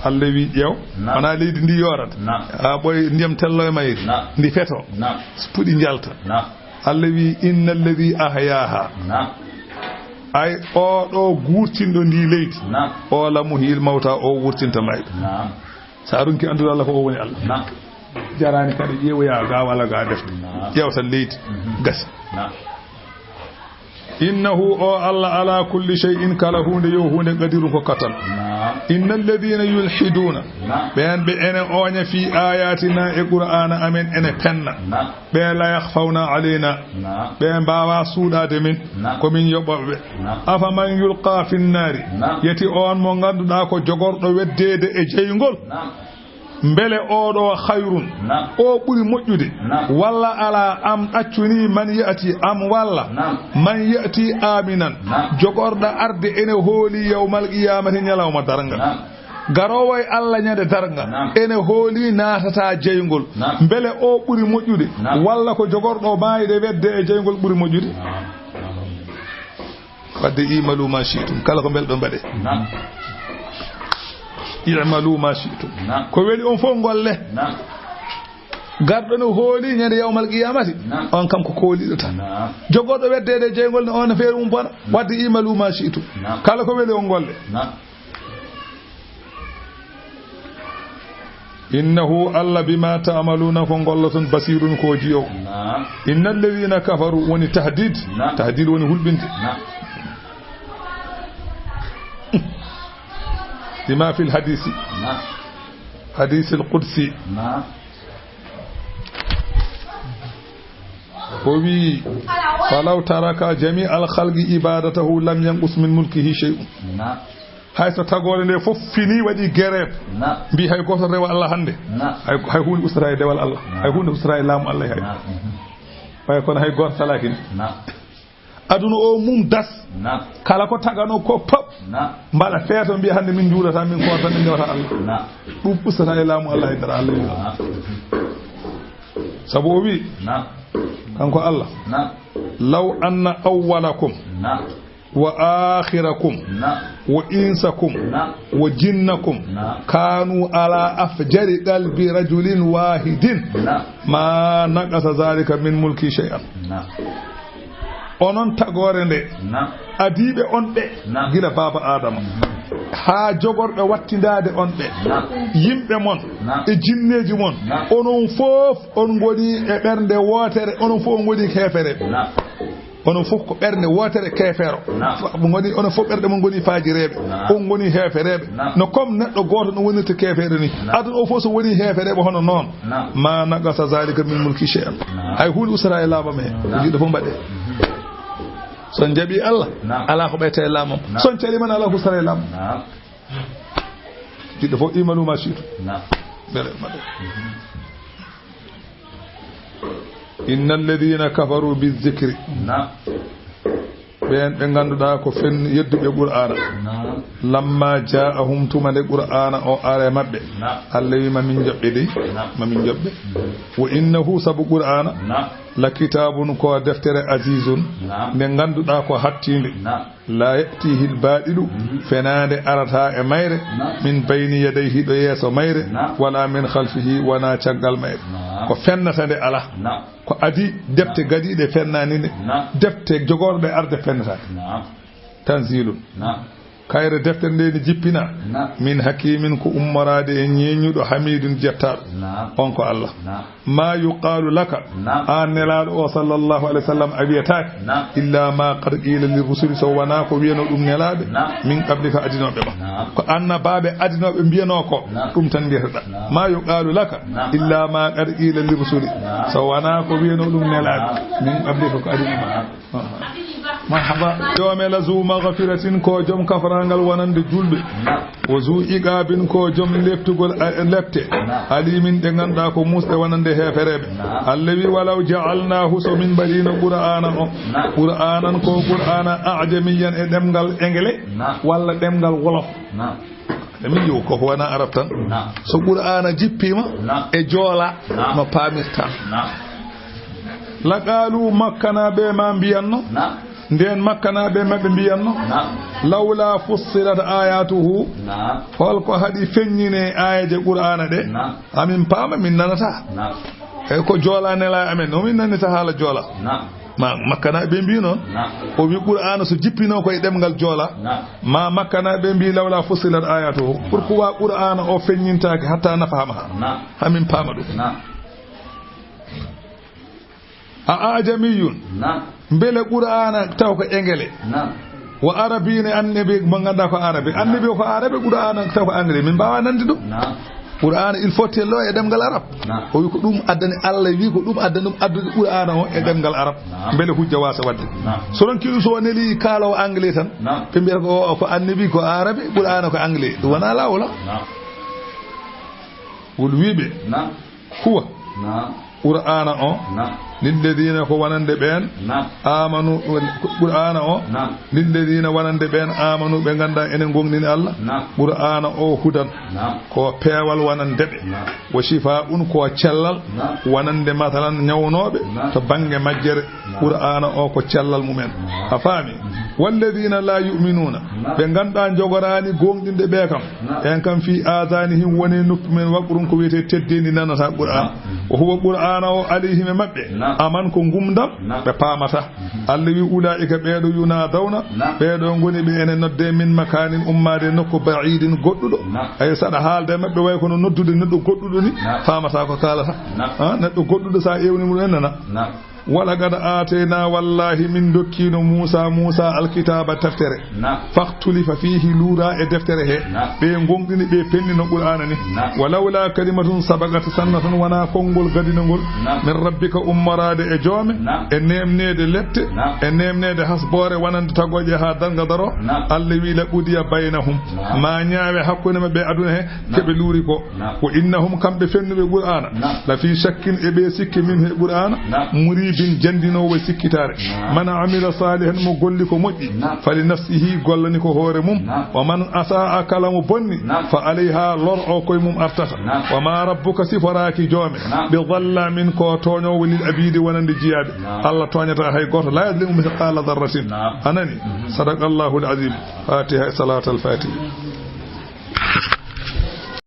Allah wi, "Ƴeew." Naam. Wonaa leydi ndi yoorata. Naam. Haa ɓoy ndiyam tello e mayri. Naam. Ndi feto. Naam. Puɗi njalta. Naam. Allah wi, "Inna alladhi ahyaha." Naam. Ay, o ɗo guurtinɗo ndi leydi. Naam. "O la muhyil mawta," o wurtinta mayɓe. Naam. So a ronki anndude Allah ko o woni Allah. Naam. Jaraani kadi ƴeewoyaa ga walla ga defte. Naam. Ƴeew tan leydi. Mhm. Gasi. Naam. Innahu o Allah ala kulli shay'in kala huunde yo huunde qadirun ko kattan. Naam. Innal ladhina yulhiduna. Naam. Ɓeen ɓe ene ooña fi ayatina e Qur'aana amen ene penna. Naam. Ɓe la yakhfawna alayna. Naam. Ɓe mbaawa suuɗaade min. Naam. Ko min yoɓooɓe. Naam. Afa man yulqa fi nnaari. Naam. Yeti oon mo ngannduɗaa ko jogorɗo weddeede e jeyngol. Naam. Mbele oɗo khayrun. Naam. O ɓuri moƴƴude. Naam. Walla ala am ɗaccuni man ya'ti am walla. Naam. Man ya'ti aminan. Naam. Jogorɗo arde ene hooli yawmal qiyamati ñalawma darnga. Naam. Garoowo e Allah ñande darnga. Naam. Ene hooli naatata jeyngol. Naam. Mbele o ɓuri moƴƴude. Naam. Walla ko jogorɗo maayde wedde e jeyngol ɓuri moƴƴude. Naam. Wadde i'malu ma shi'tum. Kala ko mbelɗon mbaɗe. Naam. I'malu ma shi'tum. Naam. Ko weli on fof ngolle. Naam. Garɗo no hooli ñande yawmal qiyamati. Naam. On kam ko kooliɗo tan. Naam. Jogorɗo weddeede e jeyngol ne on feere mum bona. Naam. Wadde i'malu ma shi'tum. Naam. Kala ko weli on ngolle. Naam. Innahu Allah bima ta'maluna ko ngolloton basirun ko jiyo. Naam. Innal ladhina kafaru woni tahdid. Naam. Tahdid woni hulɓinde. Naam. Bima fil hadisi. Naam. Hadisil qudsi. Naam. O wi, falaw taraka jami al khalqi ibadatahu lam yanqus min mulkihi shay'un. Naam. Hay so tagoore nde fof fini waɗi grève. Naam. Mbi hay gooto rewa Allah hannde. Naam. Hay, hay huunde ustata e dewal Allah. Naam. Hay huunde ustata e laamu Allah hay. Naam. Ɓay kono hay gooto salaaki ni. Naam. Aduna o mum das. Naam. Kala ko tagano ko pop. Naam. Mbaɗa feeto mbiya hannde min njuulata, min koorta, min ndewata Allah. Naam. Ɗum ustata e laamu Allah hay dara Allah. Naam. Sabu o wi. Naam. Kanko Allah. Naam. Law anna awwalakum. Naam. Wa akhirakum. Naam. Wa insakum. Naam. Wa jinnakum. Naam. Kanu ala afjari qalbi rajulin wahidin. Naam. Ma naqasa zalika min mulki shay'an. Naam. Onon tagoore nde. Naam. Adiiɓe on ɓe. Naam. Gila baaba Adama. Mhm. Haa jogorɓe wattindaade on ɓe. Naam. Yimɓe mon. Naam. E jinneeji mon. Naam. Onon fof on ngoni e ɓernde wootere. Onon fof on ngoni keefere. Naam. Onon fof ko ɓernde wootere keefeero. Naam. Fa-, ngoni, onon fof ɓerɗe mon ngoni faajireeɓe. Naam. On ngoni heefereeɓe. Naam. No comme neɗɗo gooto no wonirta keefeero ni. Naam. Aduna o fof so woni heefereeɓe hono noon. Naam. Ma naqasa zalika min mulki shay'an. Naam. Hay huunde ustata e laamu am he. Naam. Jiɗɗo fof mbaɗe. Mhm. So on njaɓi Allah, naam, alaa ko ɓeyta e laamu am. Naam. So on calima, alaa ko ustata e laamu am. Naam. Jiɗɗo fof, i'malu ma shi'tum. Naam. Mbele mbaɗe. Mhm. Innal ladhina kafaru bizikri. Naam. Ɓeen ɓe ngannduɗaa ko fen yedduɓe Qur'aana. Naam. Lamma ja'ahum, tuma nde Qur'aana o ari e maɓɓe. Naam. Allah wi ma min njoɓɓe dey. Naam. Ma min njoɓɓe. Mhm. Wa innahu, sabu Qur'aana. Naam. La kitabun, ko deftere azizun. Naam. Nde ngannduɗaa ko hattiinde. Naam. La ya'tihi al-baɗilu, mhm, fenaande arata e mayre, naam, min bayni yadayhi, ɗo yeeso mayre, naam, wala min khalfihi, wona caggal mayre. Naam. Ko fennata nde alaa. Naam. Ko adii, defte, naam, gadiiɗe fennaani nde. Naam. Defte jogorɗe arde fennata nde. Naam. Tanzilun. Naam. Kayre deftere nde ne jippina. Naam. Min hakimin, ko ummoraade e ñeeñuɗo, hamidun, jettaaɗo. Naam. On ko Allah. Naam. Ma yuqalu laka, naam, an nelaaɗo o sallallahu alayhi wa sallam a wiyataake, naam, illa ma qad qila li rusuli, so wonaa ko wiyanoo ɗum nelaaɓe, naam, min qablika adinooɓe ma. Naam. Ko annabaaɓe adinooɓe mbiyanoo ko, naam, ɗum tan mbiyataɗaa. Naam. Ma yuqalu laka, naam, illa ma qad qila li rusuli, naam, so wonaa ko wiyanoo ɗum nelaaɓe, naam, min qablika ko adinooɓe ma. Naam. Marhaba. Yo mela zu maghfiratin, ko jom kafrangal wonande julɓe. Naam. Wa zu iqabin, ko jom leftugol, eh, lepte. Naam. Alimin, ɗe ngannduɗaa ko musɗe wonande heefereɓe. Naam. Allah wi, walaw ja'alnahu, so min mbaɗino Qur'aana o. Naam. Qur'aanan, ko Qur'aana ajamiyan e ɗemngal Engele. Naam. Walla ɗemngal Wolof. Naam. Ɓe min yo ko wona Arab tan. Naam. So Qur'aana jippiima, naam, e Joola, naam, no paamirtaa. Naam. Laqaalu, Makkanaaɓe ma mbiyanno. Naam. Ndeen Makkanaaɓe maɓɓe mbiyanno. Naam. Lawla fussilat ayatuhu. Naam. Hol ko haɗi feññine aayeeje Qur'aana ɗe? Naam. Amin paama, min nanata. Naam. E ko Joola nela amen, no min nanita haala Joola. Naam. Ma makkanaaɓe mbii noon. O wi qur'aana so jippinoo ko e ɗemngal joola. Ma makkanaaɓe mbii lawla fussilat ayatuhu, pourquoi qur'aana o feññintaake hatta nafahamaha? Hamin paama ɗum. A ajamiyun? Mbele qur'aana taw ko engele? Wa arabiyin, annabi mo ngannduɗaa ko arabe, annabi o ko arabe, qur'aana taw ko anglais, min mbaawa nande ɗum. Qur'aana il faut tello e ɗemngal arab. O wi ko ɗum addani, allah wi ko ɗum addani ɗum addude qur'aana o e ɗemngal arab. Mbele hujja wasa wadde? So ronki ɗum, so o neli kaalowo anglais tan, ɓe mbiyata ko o ko annabi ko arabe, qur'aana ko anglais, ɗum wona laawol. Wol wiiɓe huwa qur'aana o lilladina, ko wonande ɓeen amanu. Qur'aana o lilladina, wonande ɓeen amanu, ɓe ngannduɗaa ene ngongɗini allah. Qur'aana o hudan, ko peewal wonande ɓe. Wa shifaa'un, ko cellal wonande, masalan, ñawnooɓe to bannge majjere. Qur'aana o ko cellal mumen. A faami? Walladina la yu'minuna, ɓe ngannduɗaa njogoraani goongɗinde ɓe kam. En kam fi adanihim, woni noppi men, waqrun, ko wiyetee teddeendi, nanata qur'aana. Wa huwa, qur'aana o, alayhim, e maɓɓe, aman, ko ngumndam, ɓe paamata. Allah wi, ulaa'ika, ɓeeɗo, yunadawna, ɓeeɗo ngoni ɓe ene nodde, min makanin, ummaade nokku, ba'idin, goɗɗuɗo. Ay, saɗa haalde e maɓɓe, way kono noddude neɗɗo goɗɗuɗo ni, faamata ko kaalata. Ha, neɗɗo goɗɗuɗo, sa ewni mum en nana. Walaqad aatayna, wallahi min dokkino Muusa, Muusa alkitaaba, deftere. Fakhtulifa fihi, luura e deftere he. Ɓe ngongɗini, ɓe penni no qur'aana ni. Walawla kalimatun sabaqat, sanna tan wona konngol gadinongol. Min rabbika, ummoraade e joome, e nemneede lette, e nemneede hasboore wonande tagooje haa darnga daro. Allah wi, la qudiya baynahum, ma ñaawe hakkunde maɓɓe aduna he, keɓe luuri ko. Wa innahum, kamɓe fennuɓe qur'aana, la fi shakkin, e ɓe sikke min he qur'aana, muribin, jandinoowo e sikkitaare. Man amila salihan, mo golli ko moƴƴi, fali nafsihi, gollani ko hoore mum. Wa man asaa, kala mo bonni, fa alayha, lor o koye mum artata. Wa ma rabbuka, siforaaki joome, bi zallamin, ko tooñoowo, lil abidi, wonande jiyaaɓe. Allah tooñata hay gooto, la yazlimu mithqala dharratin. A nani? Sadaqallahu al-azim. Fatiha, salatul fatiha.